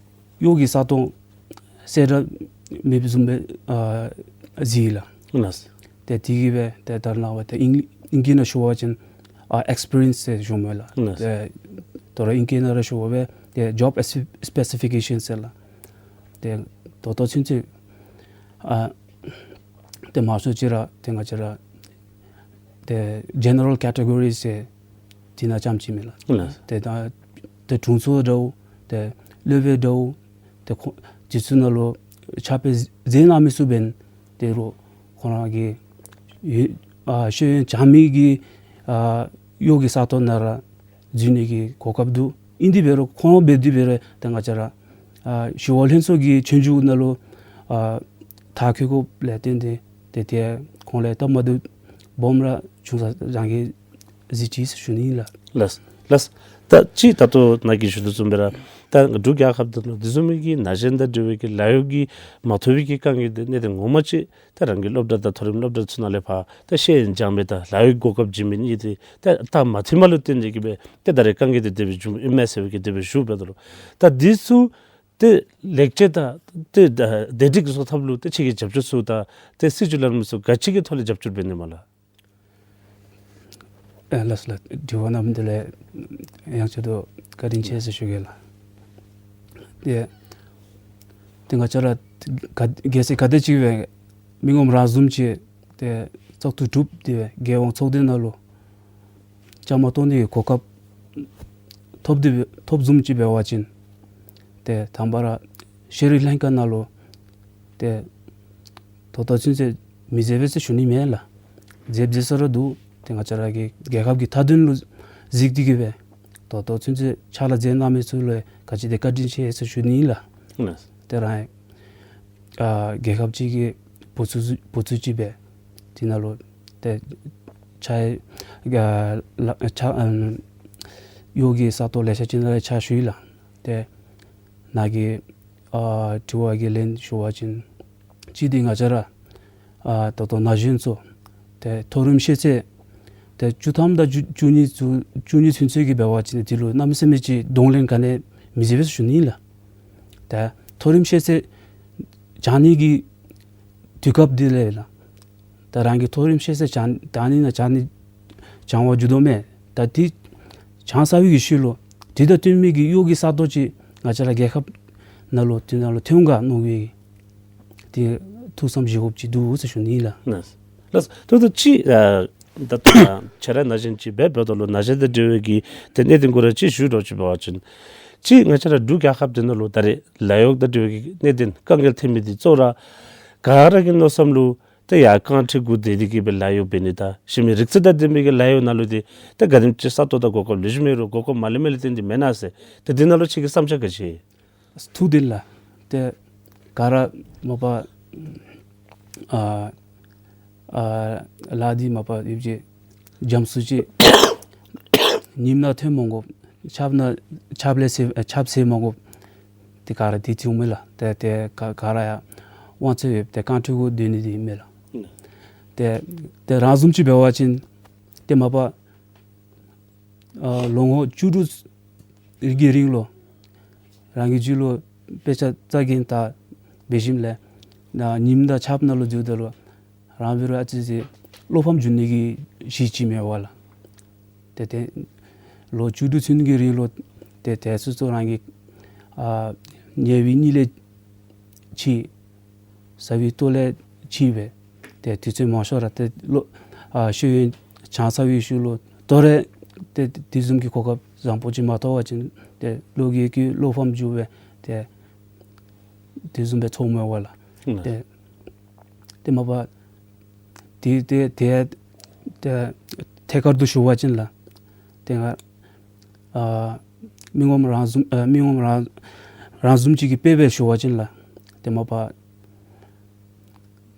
གཡོག་གི་ས་སྟོང་གསལ་བསྒྲགས་མེདཔ་བཟུམ་སྦེ་ཨ་གཟིགས་ཡི་ལགས། ལགས། ཏེ་དེ་གིས་སྦེ་ཏེ་ད་རེས་ནངས་པ་ཏེ་ཨིང་ཨིང་སྐད་ནང་ཞུ་བ་ཅིན་ཨ་ཨེགསི་པི་རི་ཡེནསི་ཟེར་ཞུཝ་མས་ལགས། ལགས། ཏེ་ད་རུང་ཨིང་སྐད་ནང་ར་ཞུ་བ་སྦེ་ཏེ་ཇོབ་སི་པེ་སི་ཕི་ཀེ་ཤཱན་ཟེར་ལགས། ཏེ་ད་ལྟོ་ཚུན་ཚོད་ཨ་ཏེ་མང་ཤོས་ཅིག་ར་ཏེ་ང་བཅས་ར་ཏེ་ཇེ་ནེ་རལ་ཀེ་ཊེ་གོ་རི་ཟེར་དེ་ནང་རྐྱངམ་ཅིག་མས་ལགས། ལགས། ཏེ་ད་ཏེ་དྲུང་འཚོ་འདྲཝ་ཏེ་སློབ་དཔོན་འདྲཝ་ཏེ་ཁོང་དེ་ཚུ་ནང་ལུ་ཕྱག་དཔེ་མཛད་གནང་མི་ཚུ་འབདན་ཏེ་རུང་ཁོང་ར་གི་ཡོན་ཨ་ཤེས་ཡོན་སྦྱང་མི་གི་ཨ་གཡོག་གི་ས་སྟོང་ནང་ར་འཛུལ་ནི་གི་གོ་སྐབས་འདུག། ཨིན་དེ་འབད་རུང་ཁོང་འབད་དེ་འབད་རུང་ཏེ་ང་བཅས་ར་ཨ་ཞི་གཡོག་ལྷན་ཚོགས་ཀྱི་ཆོས་རྒྱུགས་ནང་ལུ་ཨ་མཐར་འཁྱོལ་དགོཔ་ལས་བརྟེན་ཏེ་ཏེ་ཏེ་ཁོང་ལུ་སྟབས་མ་བདེཝ་སྦོམ་ར་བྱུང་ས་རང་གིས་གཟིགས་ཅི་ཟེར་ཞུ་ནི་ཨིན་ལགས། ལགས། ལགས། ད་ཅི་ད་ལྟོ་ནཱ་གིས་ཞུ་དོ་བཟུམ་སྦེ་ར་ད་འབྲུག་རྒྱལ་ཁབ་འདི་ནང་དེ་བཟུམ་མའི་གི་ན་གཞོན་དང་འབྲེལ་བའི་གི་ལཱ་གཡོག་གི་མ་ཐོབ་པའི་གི་དཀའ་ངལ་འདི་གནད་དོན་ངོ་མ་ཅིག་ད་རང་གི་སློབ་གྲྭ་དང་མཐོ་རིམ་སློབ་གྲྭ་ཚུ་ནང་ལས་ཕར་ད་ཤེས་ཡོན་སྦྱང་མི་དང་ལཱ་གཡོག་གོ་སྐབས་བྱིན་མི་གཉིས་འདི་ད་ད་མ་མཐུནམ་ལུ་བརྟེན་ཏེ་གིས་སྦེ་ད་ད་རེས་དཀའ་ངལ་འདི་དེ་སྦེ་བྱུངམ་ཨིན་མས་ཟེར་བའི་གི་དེ་སྦེ་ཞུ་འབདཝ་ད་ལུ་ད་འདི་ཚུ་ཏེ་ལེགས་བཅོས་དང་ཏེ་བདེ་སྒྲིག་བཟོ་ཐབས་ལུ་ཏེ་ཁྱེད་ཀྱིས་རྒྱབ་སྐྱོར་ཚུ་དང་ཏེ་སྲིད་བྱུས་ལམ་ལུགས་ཚུ་ག་ཅི་གི་ཐོག་ལས་རྒྱབ་སྐྱོར་འབད་ནི་སྨོ་ལགས། ཨེ་ལགས་སོ་ལགས། དྲི་བ་གནང་མི་འདི་ལུ་ཡང་བསྐྱར་དུ་བཀའ་དྲིན་ཆེ་ཟེར་ཞུ་གེ་ལགས། ཏེ་ཏེ་ང་བཅས་ར་ག་གལ་སྲིད་ག་དེ་ཅིག་སྦེ་མི་ངོམ་རང་བཟུམ་ཅིག་ཏེ་བཙག་འཐུ་གྲུབ་སྟེ་སྦེ་རྒྱལ་ཡོངས་ཚོགས་སྡེ་ནང་ལུ་བཅའ་མར་གཏོགས་ནི་གི་གོ་སྐབས་ཐོབ་སྟེ་སྦེ་ཐོབ་བཟུམ་ཅིག་འབད་བ་ཅིན་ཏེ་དང་པ་ར་ཤེས་རིག་ལྷན་ཁག་ནང་ལུ་ཏེ་ད་ལྟོ་ཚུན་ཚོད་མི་མཛད་པས་ཟེར་ཞུ་ནི་མེན་ལགས། མཛདཔ་མཛད་ས་ར་འདུག། ཏེ་ང་བཅས་ར་གི་རྒྱལ་ཁབ་ཀྱི་མཐའ་དོན་ལུ་གཟིགས་ཏེ་གི་སྦེ་ད་ལྟོ་ཚུན་ཚོད་ཕྱག་ལཱ་མཛད་གནང་མི་ཚུ་ལུ་ག་ཅི་དེ་བཀའ་དྲིན་ཆེ་ཟེར་ཞུ་ནི་ལགས། ལགས། ཏེ་རང་ཨ་རྒྱལ་ཁབ་ཅིག་གི་བུ་ཚུ་བུ་ཚུ་ཅིག་སྦེ་དེ་ནང་ལུ་ཏེ་ཕྱག་ཨ་ལཱ་ཕྱག་ཨ་གཡོག་གི་ས་སྟོང་ལེ་ཤ་ཅིག་ནང་ལས་ཕྱག་ཞུ་ཡི་ལགས། ཏེ་ནཱ་གི་ཨ་དྲི་བ་གི་ལན་ཞུ་བ་ཅིན་གཅིག་འདི་ང་བཅས་ར་ཨ་ད་ལྟོ་ན་གཞོན་ཚུ་ཏེ་མཐོ་རིམ་ཤེས་ཚད་ཏེ་བཅུ་ཐམ་དང་བཅུ་བཅུ་གཉིས་ཚུ་བཅུ་གཉིས་ཚུན་ཚོད་ཀྱི་འབད་བ་ཅིན་དེ་ལུ་གནམ་མེད་ས་མེད་ཅིག་གདོང་ལེན་ག་ནི་མི་མཛད་པས་ཟེར་ཞུ་ནི་ལགས། ཏེ་མཐོ་རིམ་ཤེས་ཚད་སྦྱང་ནི་གི་དུས་སྐབས་འདི་ལས་ལགས། ད་རང་གི་མཐོ་རིམ་ཤེས་ཚད་སྦྱང་ད་ནི་ན་སྦྱང་ནི་སྦྱང་བར་འགྱོ་དོ་མས། ད་དེ་སྦྱང་ཚར་བའི་གི་ཤུལ་ལུ་དེ་དང་བསྟུན་མི་གི་གཡོག་གི་ས་སྟོང་ཅིག་ང་བཅས་ར་རྒྱལ་ཁབ་ནང་ལུ་དེ་ནང་ལུ་ཐོན་ག་མནོ་བའི་དེ་ཐུགས་བསམ་བཞེས་དགོཔ་ཅིག་འདུག་ཟེར་ཞུ་ནི་ལགས། ལགས། ལགས། ད་ལྟོ་ཅིག་ཨ་ད་ལྟོ་ཁྱེད་ར་ན་གཞོན་ཅིག་སྦེ་འབདཝ་ད་ལུ་ན་གཞོན་དང་འབྲེལ་བའི་གི་ཏེ་གནད་དོན་གུ་ར་ཅིག་ཞུ་རོགས་ཅིག་འབད་བ་ཅིན་ཅིག་ང་བཅས་ར་འབྲུག་རྒྱལ་ཁབ་འདི་ནང་ལུ་ད་རེས་ལཱ་གཡོག་དང་འབྲེལ་བའི་གི་གནད་དོན་དཀའ་ངལ་ཐོན་མི་འདི་གཙོ་བོ་ར་ག་ར་གི་མནོ་བསམ་ལུ་ཏེ་ཡར་རྐང་ཁྲི་གུ་སྡོད་དེ་གི་སྦེ་ལཱ་གཡོག་འབད་ནི་དང་གཞན་མི་རིག་རྩལ་དང་ལྡན་པའི་གི་ལཱ་གཡོག་ནང་ལུ་ཏེ་ཏེ་ག་དེམ་ཅིག་ས་སྟོང་དང་གོ་སྐབས་ལེགས་ཤོམ་ཡོད་རུང་གོ་སྐབས་མ་ལེགས་མི་ལས་བརྟེན་ཏེ་མེན་ན་ཟེར། ཏེ་འདི་ནང་ལུ་ཁྱེད་ཀྱི་བསམ་འཆར་ག་ཅི། ཐུགས་བདེན་ལགས། ཏེ་ག་ར་མ་པ་ཨ་ཨ་ལཱ་འདི་མ་པ་ཡོད་ཅིག་འཇམ་སུ་ཅིག་ཉིནམ་ནང་ཐོན་མ་དགོ། ཆརཔ་ནང་ཆརཔ་ལས་སེལ་ཆརཔ་སེལ་མ་དགོ། ཏེ་ག་ར་འདི་ཐོན་མས་ལགས། ཏེ་ཏེ་ག་ག་ར་ཡང་དབང་ཚད་ཡོད་ཏེ་རྐང་ཁྲི་གུ་སྡོད་ནི་འདི་མས་ལགས། ཏེ་ཏེ་རང་བཟུམ་ཅིག་འབད་བ་ཅིན་ཏེ་མ་པ་ཨ་ལོ་ངོ་བཅུ་དྲུག་གི་རིང་ལུ་རང་གི་རྒྱུད་ལུ་དཔེ་ཆ་རྩ་འགེངས་ད་འབད་ཞིནམ་ལས་ན་ཉིམ་དང་ཆརཔ་ནང་ལུ་འཛུལཝ་ད་ལུ་རང་འབད་རུང་ཨ་ཙི་ཙི་བློ་ཕམ་འགྱོ་ནི་གི་གཞི་ཅིག་མས་པ་ལགས། ཏེ་ཏེ་ལོ་བཅུ་དྲུག་ཚུན་གྱི་རིང་ལུ་ཏེ་ཏེ་སོ་སོ་རང་གི་ཨ་ཉལ་བའི་གཉིད་ལས་ཕྱི་ཟ་བའི་ལྟོ་ལས་ཕྱི་སྦེ་ཏེ་དུས་ཚོད་མང་ཤོས་ར་ཏེ་ལོ་ཨ་ཤེས་ཡོན་སྦྱང་ཚར་བའི་ཤུལ་ལུ་ད་རེས་ཏེ་དེ་བཟུམ་གྱི་གོ་སྐབས་བཟང་པོ་ཅིག་མ་ཐོབ་པ་ཅིན་ཏེ་བློ་གི་ཀི་བློ་ཕམ་འགྱོ་སྦེ་ཏེ་དེ་བཟུམ་སྦེ་ཚོརཝ་མས་པ་ལགས། ཨུམ་ཏེ་ཏེ་མ་པ་ཏེ་ཏེ་ཏེ་ཏེ་ཐད་ཀར་དུ་ཞུ་བ་ཅིན་ལགས། ཏེ་ང་ཨ་མི་ངོམ་རང་བཟུམ་ཨ་མི་ངོམ་རང་རང་བཟུམ་ཅིག་གི་དཔེ་སྦེ་ཞུ་བ་ཅིན་ལགས། ཏེ་མ་པ་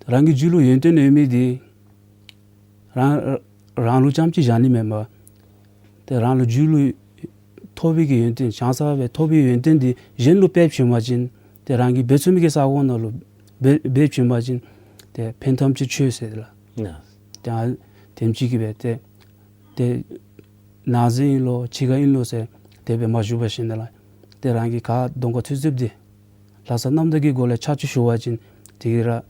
རང་གི་རྒྱུད་ལུ་ཡོན་ཏན་ཡོད་མི་འདི་རང་རང་ལུ་རྐྱངམ་ཅིག་བཞག་ནི་མེན་པར་ཏེ་རང་ལུ་རྒྱུད་ལུ་ཐོབ་པའི་གི་ཡོན་ཏན་སྦྱང་ཚར་བའི་ཐོབ་པའི་ཡོན་ཏན་འདི་གཞན་ལུ་འབད་བྱིན་པ་ཅིན་ཏེ་རང་གིས་འབད་ཚུགས་མི་གི་ས་གོ་ནང་ལུ་འབད་འབད་བྱིན་པ་ཅིན་ཏེ་ཕན་ཐོགས་ཅིག་ཆེ་ཟེར་ལགས། ཡ། ཏེ་ཨ་དེམ་ཅིག་གིས་འབད་ཏེ་ཏེ་ནང་ཟེར་ཨིན་ལོ་ཕྱི་ཁར་ཨིན་ལོ་ཟེར་དེ་སྦེ་མ་ཞུ་བར་ཞིནམ་ལས་ཏེ་རང་གི་ག་གདོང་ཁར་ཚུད་ཚུདཔ་འདི་ལྷག་བསམ་རྣམ་དག་གི་སྒོ་ལས་ཕྱག་ཕྱིད་ཞུ་བ་ཅིན་དེ་གིས་ར་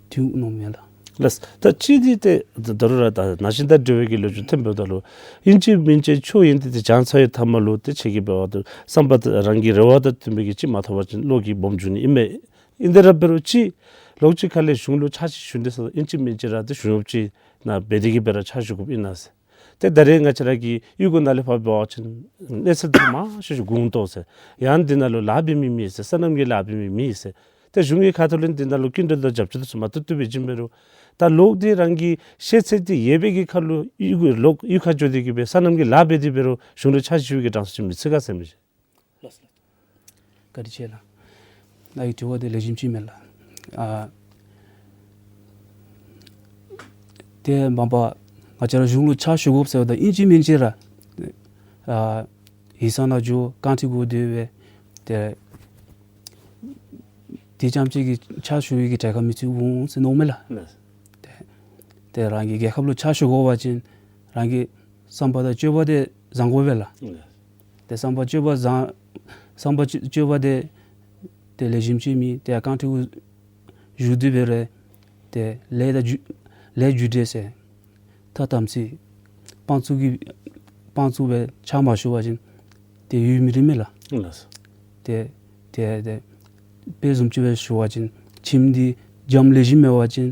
འཐུས་མནོཝ་མས་ལགས། ལགས། ད་ཅི་འདི་ཏེ་ད་རུང་ར་ད་ན་གཞོན་དང་འབྲེལ་བའི་གི་ལོ་རྒྱུས་ཐོན་པའི་ད་ལུ་ཨིན་ཅི་མིན་ཅི་ཆོས་ཡོན་ཏན་འདི་སྦྱང་ཚར་བའི་མཐའ་མ་ལུ་ཏེ་ཁྱེད་ཀྱིས་འབད་བ་ད་བསམ་པ་ད་རང་གི་རེ་བ་དང་མཐུན་པའི་གི་ཅིག་མ་ཐོབ་པ་ཅིན་བློ་གི་སྦོམ་འགྱོ་ནི་ཨིན་མས། ཨིན་ཏེ་ར་འབད་རུང་ཅིག་ལོག་ཅིག་ཁ་ལས་གཞུང་ལུ་ཕྱག་ཕྱིད་ཞུ་འདི་ས་ཨིན་ཅི་མིན་ཅི་ར་ཏེ་གཞུང་གཡོགཔ་ཅིག་ནང་འབད་དེ་གི་སྦེ་ར་ཕྱག་ཞུ་དགོཔ་ཨིན་ན་ཟེར། ཏེ་ད་རེས་ང་བཅས་ར་གི་གཡུས་སྒོ་ནང་ལས་ཕར་འབད་བ་ཅིན་གནས་ཚུལ་འདི་མང་ཤོས་ཅིག་གུང་ཏོག་ཟེར། ཡང་འདི་ནང་ལུ་ལཱ་འབད་མི་མེད་ཟེར། སོ་ནམ་གྱི་ལཱ་འབད་མི་མེད་ཟེར། ཏེ་གཞུང་གི་ཁ་ཐུག་ལས་འདི་ནང་ལུ་སྐྱིན་འགྲུལ་དང་རྒྱབ་སྐྱོར་འདི་ཚུ་མ་ཐུབ་ཐུབ་སྦེ་བྱིན་འབད་རུང་ད་ལོག་སྟེ་རང་གི་ཤེས་ཚད་འདི་ཡོད་པའི་གི་ཁར་ལུ་གཡུས་ལོག་གཡུས་ཁར་འགྱོ་སྟེ་གི་སྦེ་སོ་ནམ་གྱི་ལཱ་འབད་དེ་འབད་རུང་གཞུང་ལུ་ཕྱག་ཕྱིད་ཞུ་བའི་གི་གྲངས་སུ་ཅིག་མི་ཚུད་ག་ཟེར་མི་ཅིག། ལགས་སོ། བཀའ་དྲིན་ཆེ་ལགས། ནཱ་གི་དྲི་བ་འདི་ལེགས་ཤོམ་ཅིག་མས་ལགས། ཨ་ཏེ་མ་པ་ང་བཅས་ར་གཞུང་ལུ་ཕྱག་ཞུ་དགོཔ་ཟེརཝ་ད་ཨིན་ཅི་མིན་ཅི་ར་ཨ་ཡིག་ཚང་ནང་འགྱོ་རྐང་ཁྲི་གུ་སྡོད་སྦེ་ཏེ་དེ་རྐྱངམ་ཅིག་གིས་ཕྱག་ཞུ་བའི་གི་གྲལ་ཁར་མི་ཚུད་འོང་ཟེར་མནོཝ་མས་ལགས། ལགས། ཏེ་ཏེ་རང་གི་རྒྱལ་ཁབ་ལུ་ཕྱག་ཞུ་དགོ་པ་ཅིན་རང་གི་བསམ་པ་དང་སྤྱོད་པ་འདི་བཟང་དགོ་པས་ལགས། ལགས། ཏེ་བསམ་པ་སྤྱོད་པ་བཟང་བསམ་པ་སྤྱོད་པ་འདི་ཏེ་ལེགས་ཤོམ་ཅིག་མེད་ཏེ་རྐང་ཁྲི་གུ་བཞུགས་ཏེ་འབད་རུང་ཏེ་ལས་དང་རྒྱུ་ལས་རྒྱུ་འབྲས་ཟེར་ཐ་དམ་ཚིག་དཔང་བཙུགས་ཀྱི་དཔང་བཙུགས་སྦེ་ཕྱག་མ་ཞུ་བ་ཅིན་ཏེ་ཡུན་མི་རིང་མས་ལགས། ལགས། ཏེ་ ཏེ་ཏེ་དཔེ་བཟུམ་ཅིག་སྦེ་ཞུ་བ་ཅིན་ཁྱིམ་འདི་འཇམ་ལེགས་ཤོམ་མེད་པ་ཅིན་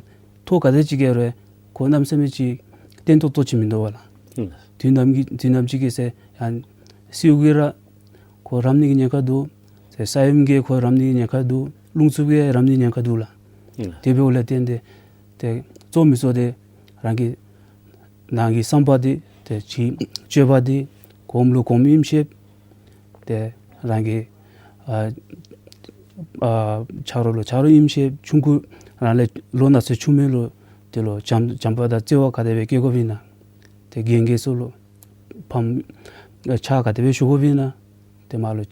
ཐོག་ག་དེ་ཅིག་བཀལ་རུང་ཁོ་གནམ་མེད་ས་མེད་ཅིག་བརྟན་ཏོག་ཏོ་ཅིག་མིན་འདུག་པ་ལགས། ཨུམ། དུས་ནམ་གྱི་དུས་ནམ་ཅིག་གི་ཚེ་ཡང་སེརཝ་གིས་ར་ཁོ་རམ་ནི་གི་ཉེན་ཁ་འདུག། ཏེ་ས་ཡོམ་གྱིས་ཁོ་རམ་ནི་གི་ཉེན་ཁ་འདུག། རླུང་འཚུབ་ཀྱིས་རམ་ནི་གི་ཉེན་ཁ་འདུག་ལགས། ཨུམ། དེ་འབདཝ་ལས་བརྟེན་ཏེ་ཏེ་གཙོ་མི་གཙོ་འདི་རང་གི་ནང་གི་བསམ་པ་འདི་ཏེ་ཅིག་སྤྱོད་པ་འདི་གོངམ་ལུ་གོངམ་ཨིནམ་ཤེས། ཏེ་རང་གི་ཨ་ཨ་ཆ་རོགས་ལུ་ཆ་རོགས་ཨིནམ་ཤེས། ཆུང་ཀུ་རང་ལས་ལོ་ན་ཚོད་ཆུང་མི་ལུ་དེ་ལུ་བྱམས་བྱམས་པ་དང་བརྩེ་བ་ག་དེ་སྦེ་བསྐྱེད་དགོཔ་ཨིན་ན། ཏེ་རྒན་རྒས་ཚུ་ལུ་ཕམ་ཕྱག་ག་དེ་སྦེ་ཞུ་དགོཔ་ཨིན་ན། ཏེ་མར་ལུ་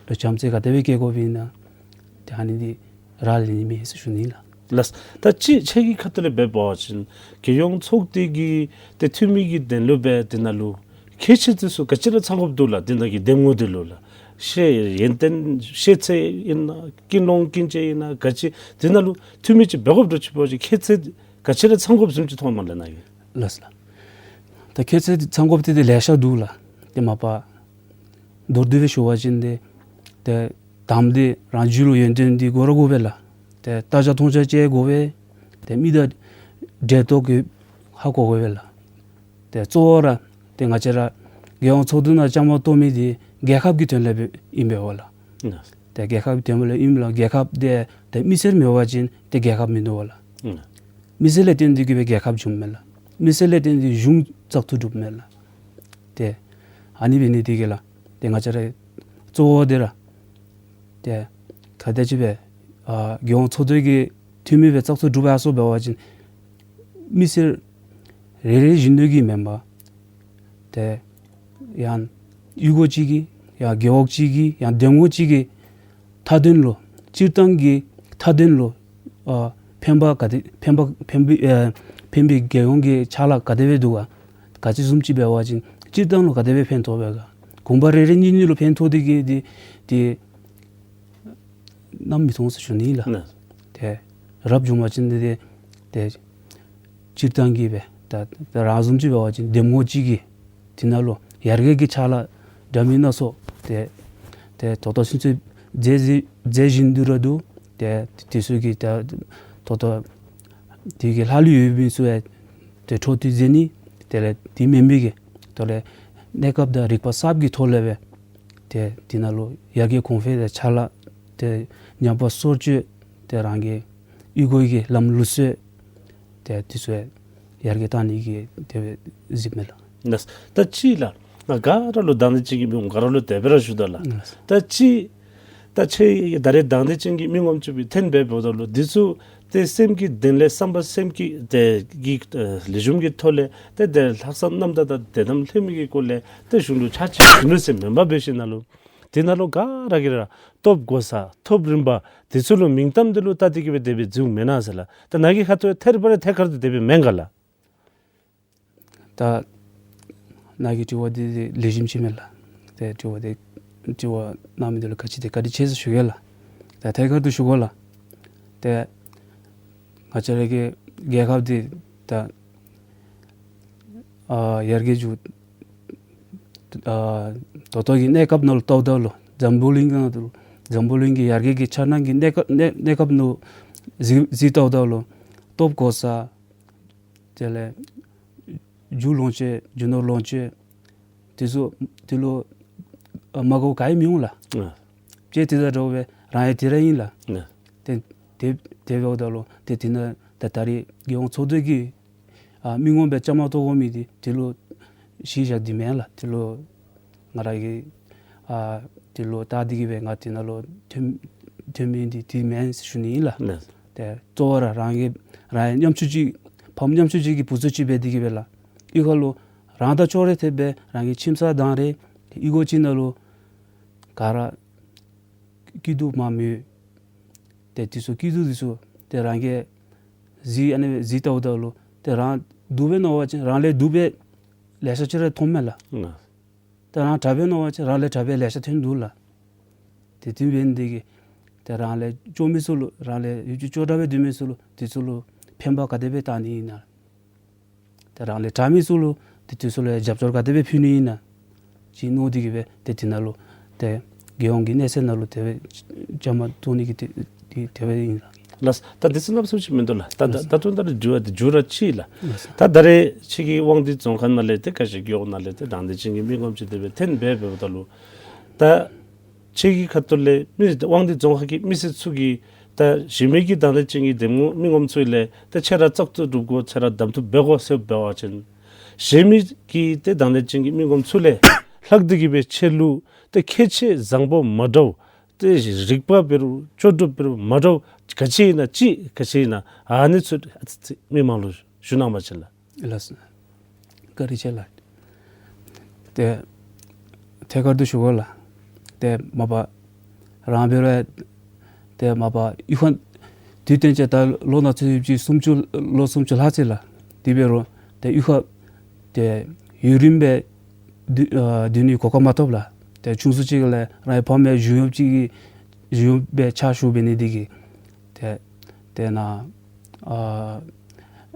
བྱམས་བརྩེ་ག་དེ་སྦེ་བསྐྱེད་དགོཔ་ཨིན་ན། ཏེ་ཨ་ནི་འདི་རག་ལས་ནི་མས་ཟེར་ཞུ་ནི་ལགས། ལགས། ད་ཅི་ཁྱེད་ཀྱི་ཁ་ཐུག་ལས་འབད་བ་ཅིན་རྒྱལ་ཡོངས་ཚོགས་སྡེ་གི་ཏེ་འཐུས་མི་གི་དོན་ལུ་སྦེ་དེ་ནང་ལུ་ཁྱད་ཆོས་དེ་ཚུ་ག་ཅི་ར་ཚང་དགོཔ་འདུག་ལགས། དེ་ནང་གི་འདེམས་ངོ་དེ་ལུ་ལགས། ཤེས་ཡོན་ཏན་ཤེས་ཚད་ཨིན་ན་ཀུན་སློང་ཀུན་སྤྱོད་ཨིན་ན་ག་ཅི་དེ་ནང་ལུ་འཐུས་མི་ཅིག་འབད་དགོཔ་འདུག་ཅིག་འབད་བ་ཅིན་ཁྱད་ཆོས་ག་ཅི་ར་ཚང་དགོཔ་བཟུམ་ཅིག་མཐོངམ་ལགས་ནཱ་གིས། ལགས་ལགས། ད་ཁྱད་ཆོས་ཚང་དགོཔ་འདི་ཏེ་ལེ་ཤ་འདུག་ལགས། ཏེ་མ་པ་མདོར་བསྡུས་སྦེ་ཞུ་བ་ཅིན་ཏེ་ཏེ་དང་པ་འདི་རང་རྒྱུད་ལུ་ཡོན་ཏན་འདི་དགོ་ར་དགོ་པས་ལགས། ཏེ་ལྟ་རྒྱ་མཐོང་རྒྱ་ཅིག་དགོ་པས། ཏེ་མི་དང་འབྲེལ་གཏོགས་ཀྱི་ཧ་གོ་དགོ་པས་ལགས། ཏེ་གཙོ་བོ་ར་ཏེ་ང་བཅས་ར་རྒྱལ་ཡོངས་ཚོགས་འདུ་ནང་བཅའ་མར་གཏོགས་མི་འདི་རྒྱལ་ཁབ་ཀྱི་དོན་ལས་ཨིན་པས་ལགས། ཨ་ཏེ་རྒྱལ་ཁབ་དོན་ལས་ཨིན་ལགས། རྒྱལ་ཁབ་འདི་ཏེ་མི་སེར་མེད་པ་ཅིན་ཏེ་རྒྱལ་ཁབ་མིན་འདུག་ལགས། ཨ་མི་སེར་ལས་བརྟེན་ཏེ་གིས་སྦེ་རྒྱལ་ཁབ་འབྱུངམ་མས་ལགས། མི་སེར་ལས་བརྟེན་ཏེ་གཞུང་བཙག་འཐུ་གྲུབ་མས་ལགས། ཏེ་ཨ་ནི་འབད་ནི་དེ་གིས་ལགས། ཏེ་ང་བཅས་ར་གཙོ་བོ་འདི་ར་ཏེ་ག་དེ་ཅིག་སྦེ་ཨ་རྒྱལ་ཡོངས་ཚོགས་འདུ་གི་འཐུས་མི་སྦེ་བཙག་འཐུ་གྲུབ་ཡར་སོང་འབད་བ་ཅིན་མི་སེར་རེ་རེ་བཞིན་དུ་གིས་མེན་པར་ཏེ་ཡང་གཡུས་སྒོ་ཅིག་གི་ཡང་རྒེད་འོག་ཅིག་གི་ཡང་འདེམས་ངོ་ཅིག་གི་མཐའ་དོན་ལུ་སྤྱིར་བཏང་གི་མཐའ་དོན་ལུ་ཨ་ཕན་པ་ག་དེ་ཕན་པ་ཕན་པའི་ཨ་ཕན་པའི་རྒྱལ་ཡོངས་ཀྱི་ཕྱག་ལཱ་ག་དེ་སྦེ་འདུག་ག། ག་ཅི་བཟུམ་ཅིག་འབད་བ་ཅིན་སྤྱིར་བཏང་ལུ་ག་དེ་སྦེ་ཕན་ཐོགས་པས་ག། གུང་པ་རེ་རེ་གཉིས་གཉིས་ལུ་ཕན་ཐོགས་ཏེ་གིས་ཏེ་ཏེ་གནམ་མི་མཐོང་ཟེར་ཞུ་ནི་ལགས། ནཱ་ཏེ་རབ་བྱུང་བ་ཅིན་ཏེ་ཏེ་སྤྱིར་བཏང་གི་སྦེ་ད་ད་རང་བཟུམ་ཅིག་འབད་བ་ཅིན་འདེམས་ངོ་ཅིག་གིས་དེ་ནང་ལུ་ཡར་རྒྱས་ཀྱི་ཕྱག་ལཱ་འདྲ་མིན་སྣ་ཚོགས་ཏེ་ཏེ་ད་ལྟོ་ཚུན་ཚོད་མཛད་མཛད་མཛད་བཞིན་དུ་ར་འདུག། ཏེ་དེ་ཚུ་གི་ད་ད་ལྟོ་དེ་གི་ལྷག་ལུས་ཡོད་མི་ཚུ་ཡང་ཏེ་འཕྲོ་མཐུད་མཛད་ནི། དེ་ལས་དེ་མེན་པའི་གི་དོ་ལས་གནས་སྐབས་དང་རིག་པ་གསརཔ་གི་ཐོག་ལས་སྦེ་ཏེ་དེ་ནང་ལུ་ཡར་རྒྱས་གོང་འཕེལ་དང་ཕྱག་ལཱ་ཏེ་ཉམས་པ་སོར་ཆུད་ཏེ་རང་གི་གཡུས་སྒོ་གི་ལམ་ལུགས་སྲོལ་ཏེ་དེ་ཚུ་ཡར་རྒྱས་བཏང་ནི་གི་དེ་སྦེ་གཟིགསཔ་མས་ལགས། ལགས། ད་ཅི་ལགས། ང་ག་ར་ལུ་དང་འདོད་ཅན་གྱི་མི་ངོམ་ག་ར་ལུ་དེ་སྦེ་ར་ཞུ་དོ་ལགས། ལགས། ད་ཅི་ད་ཁྱེད་ད་རེས་དང་འདོད་ཅན་གྱི་མི་ངོམ་ཅིག་སྦེ་འཐོན་འབདཝ་ད་ལུ་འདི་ཚུ་ཏེ་སེམས་ཀྱི་གཏིང་ལས་བསམ་པ་སེམས་ཀྱི་ཏེ་གི་ལེགས་ཤོམ་གྱི་ཐོག་ལས་ཏེ་ཏེ་ལྷག་བསམ་རྣམ་དག་དང་དད་དམ་ལྷད་མེད་ཀྱི་སྒོ་ལས་ཏེ་གཞུང་ལུ་ཕྱག་ཕྱིད་ཞུ་ནི་ཟེར་མེན་པར་འབད་ཞིནམ་ལས་དེ་ནང་ལུ་ག་ར་གིས་ར་ཐོབ་གོ་ས་ཐོབ་རིམ་པ་དེ་ཚུ་ལུ་མིང་གཏམ་དེ་ལུ་བལྟ་སྟེ་གིས་སྦེ་དེ་སྦེ་འཛུལཝ་མེན་ན་ཟེར་ལགས། ད་ནཱ་གི་ཁ་ཐུག་ཐད་རི་བ་རི་ཐད་ཀར་དུ་དེ་སྦེ་མེན་ག་ལགས། ད་ནཱ་གི་དྲི་བ་འདི་ལེགས་ཤོམ་ཅིག་མས་ལགས། ཏེ་དྲི་བ་འདི་དྲི་བ་གནང་མི་འདི་ལུ་བཀའ་དྲིན་ཏེ་བཀའ་དྲིན་ཆེ་ཟེར་ཞུ་གེ་ལགས། ད་ཐད་ཀར་དུ་ཞུ་དགོ་ལགས། ཏེ་ང་བཅས་ར་གི་རྒྱལ་ཁབ་འདི་ད་ཨ་ཡར་རྒྱས་འགྱོ་ཨ་ད་ལྟོ་གི་གནས་སྐབས་ནང་ལུ་བལྟཝ་ད་ལུ་འཛམ་བུ་གླིང་ནང་ལུ་འཛམ་བུ་གླིང་གི་ཡར་རྒྱས་ཀྱི་འཆར་སྣང་གི་གནས་སྐབས་གནས་གནས་སྐབས་ནང་ལུ་གཟིགས་གཟིགས་བལྟཝ་ད་ལུ་ཐོབ་གོ་ས་དེ་ལས་རྒྱུ་ལོངས་སྤྱོད་རྒྱུ་ནོར་ལོངས་སྤྱོད་དེ་ཚུ་དེ་ལུ་ཨ་མ་དགོཔ་ག་ཡང་མི་འོང་ལགས། ཨ་ཅི་དེ་དང་འདྲཝ་སྦེ་རང་ཡང་དེ་ར་ཨིན་ལགས། ཨ་ཏེ་དེ་དེ་འབདཝ་ད་ལུ་ཏེ་དེ་ནང་ད་ད་རེས་རྒྱལ་ཡོངས་ཚོགས་འདུ་གི་ཨ་མི་ངོམ་སྦེ་བཅའ་མར་གཏོགས་དགོ་མི་འདི་དེ་ལུ་གཞི་བཞག་འདི་མེན་ལགས། དེ་ལུ་ང་ར་གིས་ཨ་དེ་ལུ་བལྟ་སྟེ་གིས་སྦེ་ང་དེ་ནང་ལུ་འཐོན་འཐོན་མི་འདི་དེ་མེན་ཟེར་ཞུ་ནི་ཨིན་ལགས། ལགས། ཏེ་གཙོ་བོ་ར་རང་གི་རང་ཡང་ཉམ་ཆུང་ཅིག་ཕམ་ཉམ་ཆུང་ཅིག་གི་བུ་ཚ་ཅིག་འབད་དེ་གིས་སྦེ་ལགས། གཡུས་ཁ་ལུ་རང་དང་ཅོག་ར་འཐདཔ་སྦེ་རང་གི་ཁྱིམ་ཚང་དང་རེ་གཡུས་སྒོ་ཅིག་ནང་ལུ་ག་ར་སྐྱིད་སྡུག་མང་མོ་ཏེ་དེ་ཚུ་སྐྱིད་སྡུག་དེ་ཚུ་ཏེ་རང་གིས་གཟིགས་ཨ་ནི་སྦེ་གཟིགས་བལྟཝ་ད་ལུ་ཏེ་རང་སྡུག་པས་མནོ་བ་ཅིན་རང་ལས་སྡུག་པས་ལེ་ཤ་ཅིག་ར་མཐོངམ་མས་ལགས། ཨ་ཏེ་རང་དྲག་པས་མནོ་བ་ཅིན་རང་ལས་དྲག་པས་ལེ་ཤ་མཐོང་འདུག་ལགས། ཏེ་དེ་འབད་ནི་དེ་གིས་ཏེ་རང་ལས་སྐྱོ་མི་ཚུ་ལུ་རང་ལས་ཡུདཔ་ཅིག་སྐྱོ་དྲགས་སྦེ་སྡོད་མི་ཚུ་ལུ་དེ་ཚུ་ལུ་ཕན་པ་ག་དེ་སྦེ་བཏང་ནི་ཨིན་ན། ཏེ་རང་ལས་དྲག་མི་ཚུ་ལུ་ཏེ་དེ་ཚུ་ལུ་རྒྱབ་སྐྱོར་ག་དེ་སྦེ་ཕུལ་ནི་ཨིན་ན། ཅིག་མནོ་སྟེ་གིས་སྦེ་ཏེ་དེ་ནང་ལུ་ཏེ་ རྒྱལ་ཡོངས་ཀྱི་གནས་ཚད་ནང་ལུ་དེ་སྦེ་བཅའ་མར་གཏོགས་ནི་གི་དེ་དེ་དེ་སྦེ་ཨིན་ལགས། ལགས། ད་དུས་ཚོད་གནམ་མེད་ས་མེད་མིན་འདུག་ལགས། ད་ད་ལགས། ད་དུང་ད་རེས་དྲི་བ་དེ་མཇུག་ར་ཅིག་ལགས། ལགས། ད་ད་རེས་ཁྱེད་ཀྱི་དབང་འདུས་རྫོང་ཁག་ནང་ལས་ཏེ་ཀ་ཤི་རྒེད་འོག་ནང་ལས་ཏེ་དང་འདོད་ཅན་གྱི་མི་ངོམ་ཅིག་དེ་སྦེ་འཐོན་སྦེ་འབདཝ་ད་ལུ་ད་ཁྱེད་ཀྱི་ཁ་ཐུག་ལས་མི་དབང་འདུས་རྫོང་ཁག་གི་མི་སེར་ཚུ་གིས་ད་གཞན་མི་གི་དང་འདོད་ཅན་གྱི་འདེམས་ངོ་མི་ངོམ་ཚུ་ལས་ཏེ་ཁྱེད་ར་བཙག་འཐུ་གྲུབ་དགོ་ཁྱེད་ར་གདམ་འཐུ་འབད་དགོ་ཟེར་འབད་བ་ཅིན་གཞན་མི་གི་ཏེ་དང་འདོད་ཅན་གྱི་མི་ངོམ་ཚུ་ལས་ལྷག་སྟེ་གི་སྦེ་ཁྱེད་ལུ་ཏེ་ཁྱད་ཆོས་བཟང་པོ་མ་འདྲཝ་ཏེ་རིག་པ་འབད་རུང་ལྕོགས་གྲུབ་འབད་རུང་མ་འདྲཝ་ག་ཅི་ཨིན་ན་ཅིག་ག་ཅི་ཨིན་ན་ཨ་ནི་ཚུ་ཨ་ཙི་ཙི་མི་མང་ལུ་ཞུ་གནང་བ་ཅིན་ལགས། ལགས་སོ། བཀའ་དྲིན་ཆེ་ལགས། ཏེ་ཐད་ཀར་དུ་ཞུ་དགོ་ལགས། ཏེ་མ་པ་རང་འབད་རུང་ཏེ་མ་པ་གཡུས་ཁ་དུས་སྟོན་ཅིག་ད་ལོ་ན་ཚོད་ཡོདཔ་ཅིག་སུམ་ཅུ་ལོ་སུམ་ཅུ་ལྷག་ཅི་ལགས། དེ་འབད་རུང་ཏེ་གཡུས་ཁར་ཏེ་ཡུན་རིངམོ་སྦེ་སྡོད་ཨ་སྡོད་ནི་གོ་སྐབས་མ་ཐོབ་ལགས། ཏེ་ཆུང་སུ་ཅིག་ལས་རང་གི་ཕམ་སྦེ་བཞུགས་ཡོདཔ་ཅིག་གི་བཞུགས་ཡོདཔ་སྦེ་ཕྱག་ཞུ་འབད་ནི་དེ་གིས་ཏེ་ཏེ་ནཱ་ཨ་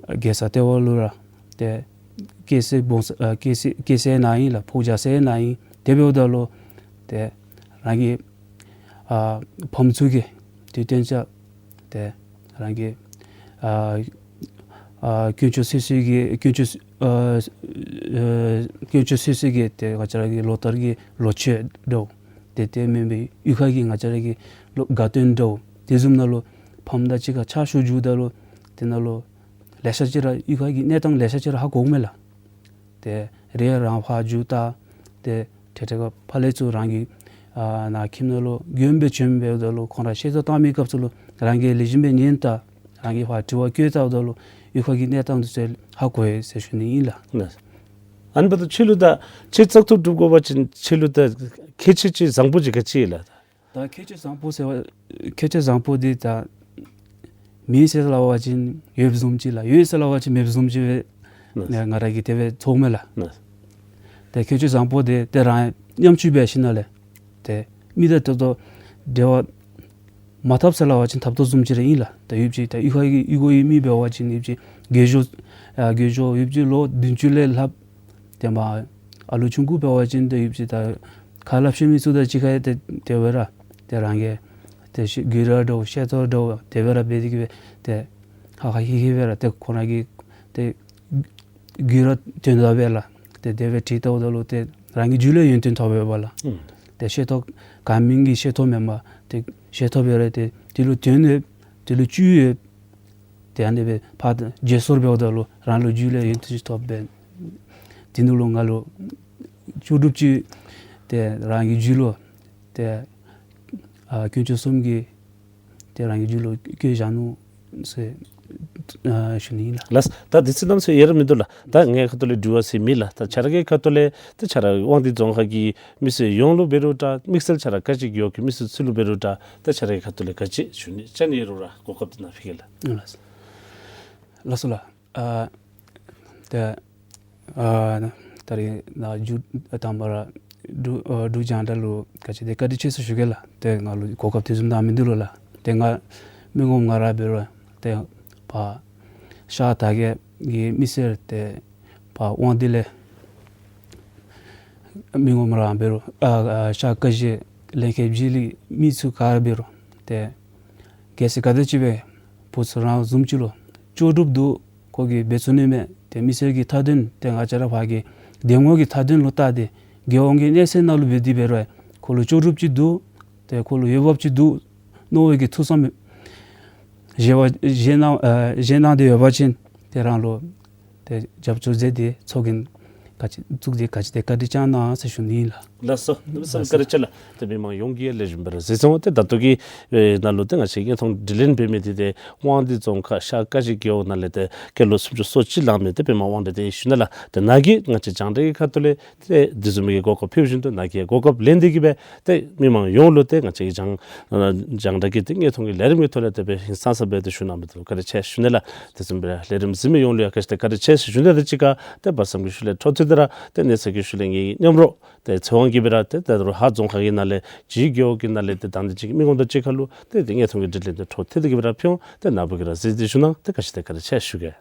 རྒྱལ་ས་ལྟེ་བ་ལུ་ར་ཏེ་སྐྱེས་ས་སྦོམ་ས་ཨ་སྐྱེས་ས་སྐྱེས་ས་ནཱ་ཨིན་ལགས། ཕོ་རྒྱས་ས་ནཱ་ཨིན། དེ་འབདཝ་ད་ལུ་ཏེ་རང་གི་ཨ་ཕམ་ཚུ་གིས་དུས་སྟོན་ཅིག་ཏེ་རང་གི་ཨ་ཨ་དཀོན་མཆོག་སོ་སོ་གི་དཀོན་མཆོག་ཨ་ཨ་དཀོན་མཆོག་སོ་སོ་གི་ཏེ་ང་བཅས་ར་གི་ལོ་ལྟར་གྱི་ལོ་མཆོད་འདྲཝ་ཏེ་དེ་མེན་པར་གཡུས་ཁ་གི་ང་བཅས་ར་གི་ལོ་དགའ་སྟོན་འདྲཝ་དེ་བཟུམ་ནང་ལུ་ཕམ་དང་གཅིག་ཁར་ཕྱག་ཞུ་འགྱོཝ་ད་ལུ་དེ་ནང་ལུ་ལེ་ཤ་ཅིག་ར་གཡུས་ཁ་གི་གནས་སྟངས་ལེ་ཤ་ཅིག་ར་ཧ་གོཝ་མས་ལགས། ཏེ་རེ་རང་ཕར་འགྱོ་ལྟ། ཏེ་ཏེ་ཏེ་ག་ཕར་ལས་ཚུར་རང་གི་ཨ་ནཱ་ཁྱིམ་ནང་ལུ་མགྱོནམ་སྦེ་བྱོནམ་འབདཝ་ད་ལུ་ཁོང་ར་ཤེས་རྟོགས་བཏང་མིའི་སྐབས་སུ་ལུ་རང་གིས་ལེགས་ཤོམ་སྦེ་ཉན་ལྟ། རང་གིས་ཕར་དྲི་བ་བཀོད་ལྟཝ་ད་ལུ་གཡུས་ཁ་གི་གནས་སྟངས་དེ་ཚུ་ཧ་གོ་ཡི་ཟེར་ཞུ་ནི་ཨིན་ལགས། ལགས། ཨ་ནི་འབདཝ་ད་ཁྱེད་ལུ་ད་ཁྱེད་བཙག་འཐུ་གྲུབ་དགོ་པ་ཅིན་ཁྱེད་ལུ་ད་ཁྱད་ཆོས་ཅིག་བཟང་པོ་ཅིག་ག་ཅི་ལགས། ད་ཁྱད་ཆོས་བཟང་པོ་ཟེར་བ་ཁྱད་ཆོས་བཟང་པོ་འདི་ད་མེད་ཟེར་སླབ་པ་ཅིན་ཡོདཔ་བཟུམ་ཅིག་ལགས། ཡོད་ཟེར་སླབ་པ་ཅིན་མེདཔ་བཟུམ་ཅིག་སྦེ་ལགས། ང་ར་གིས་དེ་སྦེ་ཚོརཝ་མས་ལགས། ལགས། ཏེ་ཁྱད་ཆོས་བཟང་པོ་འདི་ཏེ་རང་ཉམ་ཆུང་འབད་ཞིནམ་ལས་ཏེ་མི་དང་ཏོག་ཏོ་འབྲེལ་བ་མ་འཐབ་ཟེར་སླབ་པ་ཅིན་འཐབ་དོ་བཟུམ་ཅིག་ར་ཨིན་ལགས། ད་ཡོདཔ་ཅིག་ད་གཡུས་ཁ་གི་གཡུས་སྒོ་གི་མི་འབད་བ་ཅིན་ཡོདཔ་ཅིག་རྒས་གཞོན་ཨ་རྒས་གཞོན་ཡོདཔ་ཅིག་ལོ་བདུན་ཅུ་ལས་ལྷགཔ་ཏེ་མར་ཨ་ལུ་ཆུང་ཀུ་འབད་བ་ཅིན་ཏེ་ཡོདཔ་ཅིག་ད་ཁ་སླབ་ཤེས་མི་ཚུ་དང་གཅིག་ཁར་ཏེ་དེ་སྦེ་ར་ཏེ་རང་གིས་ཏེ་ཤེས་དགོད་བྲ་འདྲཝ་བཤད་ཐངས་འདྲཝ་དེ་སྦེ་ར་འབད་དེ་གིས་སྦེ་ཏེ་ཧ་ཧ་ཧི་ཧི་སྦེ་ར་ཏེ་ཁོང་ར་གིས་ཏེ་དགོད་བྲ་དོན་དག་སྦེ་ལགས། ཏེ་དེ་སྦེ་དྲི་ལྟཝ་ད་ལུ་ཏེ་རང་གི་རྒྱུད་ལུ་ཡང་ཡོན་ཏན་ཐོབ་པས་ལགས། ཨུམ། ཏེ་ཤེས་ཐོབ་ག་མིང་གི་ཤེས་ཐོབ་མེན་པར་ཏེ་ཤེས་ཐོབ་སྦེ་ར་ཏེ་དེ་ལུ་དོན་ཡོད་དེ་ལུ་བཅུད་ཡོད། ཏེ་ཨ་ནི་སྦེ་ཕར་བརྗེ་སོར་འབདཝ་ད་ལུ་རང་ལུ་རྒྱུད་ལུ་ཡང་ཡོན་ཏན་ཅིག་ཐོབ་པས། དེ་ནང་ལུ་ང་ལུ་ལྕོགས་གྲུབ་ཅིག་ཏེ་རང་གི་རྒྱུད་ལུ་ཏེ་ཨ་དཀོན་མཆོག་གསུམ་གྱིས་ཏེ་རང་གི་རྒྱུད་ལུ་བཀོད་བཞག་ནུག་ཟེར་ཨ་ཞུ་ནི་ཨིན་ལགས། ལགས། ད་དུས་ཚོད་གནམ་མེད་ས་མེད་ཡོད་ར་མིན་འདུག་ལགས། ད་ངེའི་ཁ་ཐུག་ལས་དྲི་བ་ཟེར་མེད་ལགས། ད་ཁྱེད་ར་གི་ཁ་ཐུག་ལས་ཏེ་ཁྱེད་ར་དབང་འདུས་རྫོང་ཁག་གི་མི་སེར་ཡོངས་ལུ་འབད་རུང་འདྲ་དམིགས་བསལ་ཁྱེད་ར་ཀ་ཤི་རྒེད་འོག་གི་མི་སེར་ཚུ་ལུ་འབད་རུང་འདྲ་ད་ཁྱེད་ར་གི་ཁ་ཐུག་ལས་ག་ཅི་ཞུ་ནི་ཅིག་ཨིན་རུང་ར་གོ་སྐབས་འདི་ནཱ་ཕུལ་གེ་ལགས། ལགས་སོ་ལགས། ཨ་ཏེ་ཨ་ད་རིས་ནཱ་མཇུག་དང་པ་ར་འབྲུག་ཨ་འབྲུག་རྒྱང་བསྒྲགས་ལུ་ག་ཅི་དེ་བཀའ་དྲིན་ཆེ་ཟེར་ཞུ་གེ་ལགས། ཏེ་ང་ལུ་གོ་སྐབས་དེ་བཟུམ་གནང་མི་འདི་ལུ་ལགས། ཏེ་ང་མི་ངོམ་ང་ར་འབད་རུང་ཏེ་ཕར་ཤར་དར་རྒྱས་ཀྱི་མི་སེར་ཏེ་ཕར་དབང་འདུས་ལས་མི་ངོམ་ར་འབད་རུང་ཨ་ཨ་ཤར་ཀ་གཞི་ལྷན་ཁག་བརྒྱུད་ལས་མི་ཚུ་ག་ར་འབད་རུང་ཏེ་གལ་སྲིད་ག་དེ་ཅིག་སྦེ་བུ་ཚུ་རང་བཟུམ་ཅིག་ལུ་ལྕོགས་གྲུབ་འདུག། ཁོ་གིས་འབད་ཚུགས་ནི་མས། ཏེ་མི་སེར་གྱི་མཐའ་དོན་ཏེ་ང་བཅས་ར་ཕར་གྱི་འདེམས་ངོ་གི་མཐའ་དོན་ལུ་བལྟ་སྟེ་རྒྱལ་ཡོངས་ཀྱི་གནས་ཚད་ནང་ལུ་འབད་དེ་འབད་རུང་ཁོ་ལུ་ལྕོགས་གྲུབ་ཅིག་འདུག། ཏེ་ཁོ་ལུ་འོས་འབབ་ཅིག་འདུག་མནོ་བའི་གི་ཐུགས་བསམ་བཞེས་པ་བཞེས་གནང་ཨ་བཞེས་གནང་སྟེ་ཡོད་པ་ཅིན་ཏེ་རང་ལུ་ཏེ་རྒྱབ་སྐྱོར་མཛད་དེ་ཚོགས་རྒྱན་ག་ཅི་བཙུགས་ཏེ་ག་ཅི་དེ་བཀའ་དྲིན་བསྐྱང་གནང་ཟེར་ཞུ་ནི་ཨིན་ལགས། ལགས་སོ། གནམ་མེད་ས་མེད་བཀའ་དྲིན་ཆེ་ལགས། ཏེ་མི་མང་ཡོངས་ཀྱིས་ལེགས་ཤོམ་སྦེ་ར་གཟིགས་སོང་། ཏེ་ད་ལྟོ་གི་ཨེ་ནང་ལུ་ཏེ་ང་བཅས་ཀྱིས་མཐོང་དྲི་ལན་འབད་མི་འདི་ཏེ་དབང་འདུས་རྫོང་ཁག་ཤར་ཀ་གཞི་རྒེད་འོག་ནང་ལས་ཏེ་སྐྱེས་ལོ་སུམ་ཅུ་སོ་གཅིག་ལང་མི་ཏེ་པདྨ་དབང་གྲགས་འདི་ཨིན་ཞུ་ནི་ལགས། ཏེ་ནཱ་གིས་ང་བཅས་རྒྱང་བསྒྲགས་ཀྱི་ཁ་ཐུག་ལས་ཏེ་དེ་བཟུམ་མའི་གོ་སྐབས་ཕུལ་བཞིན་དུ་ནཱ་གིས་གོ་སྐབས་ལེན་ཏེ་གིས་སྦེ་ཏེ་མི་མང་ཡོངས་ལུ་ཏེ་ང་བཅས་ཀྱི་རྒྱང་རྒྱང་བསྒྲགས་ཀྱི་ཏེ་དངོས་མཐོང་གི་ལས་རིམ་གྱི་ཐོག་ལས་ཏེ་སྦེ་ཧིང་སངས་ས་སྦེ་ཏེ་ཞུ་གནང་མི་འདི་ལུ་བཀའ་དྲིན་ཆེ་ཞུ་ནི་ལགས། དེ་བཟུམ་སྦེ་ལས་རིམ་གཟིགས་མི་ཡོངས་ལུ་ཡང་ག་ཅི་ཏེ་བཀའ་དྲིན་ཆེ་ཞུ་ནི་དང་གཅིག་ཁར་ཏེ་བར་མཚམས་ཀྱི་ཤུལ་ལས་འཕྲོ་མཐུད་དེ་ར་ཏེ་གནས་ཚུལ་གྱི་ཤུལ་ལས་ངེའི་མཉམ་རོགས་ཏེ་ཚེ་དབང་གིས་སྦེ་ར་ཏེ་ད་རུང་ཧཱ་རྫོང་ཁག་གི་ནང་ལས་ཇི་རྒེད་འོག་གི་ནང་ལས་ཏེ་དང་འདོད་ཅན་གྱི་མི་ངོམ་དང་གཅིག་ཁར་ལུ་ཏེ་ཏེ་དངོས་མཐོང་གི་དྲི་ལན་འདི་འཕྲོ་མཐུད་དེ་གིས་སྦེ་ར་ཕུལ་འོང་། ཏེ་ནཱ་བུ་གིས་ར་གཟིགས་ཏེ་བཞུགས་གནང་། ཏེ་ག་ཅི་ཏེ་བཀའ་དྲིན་ཆེ་ཞུ་གེ།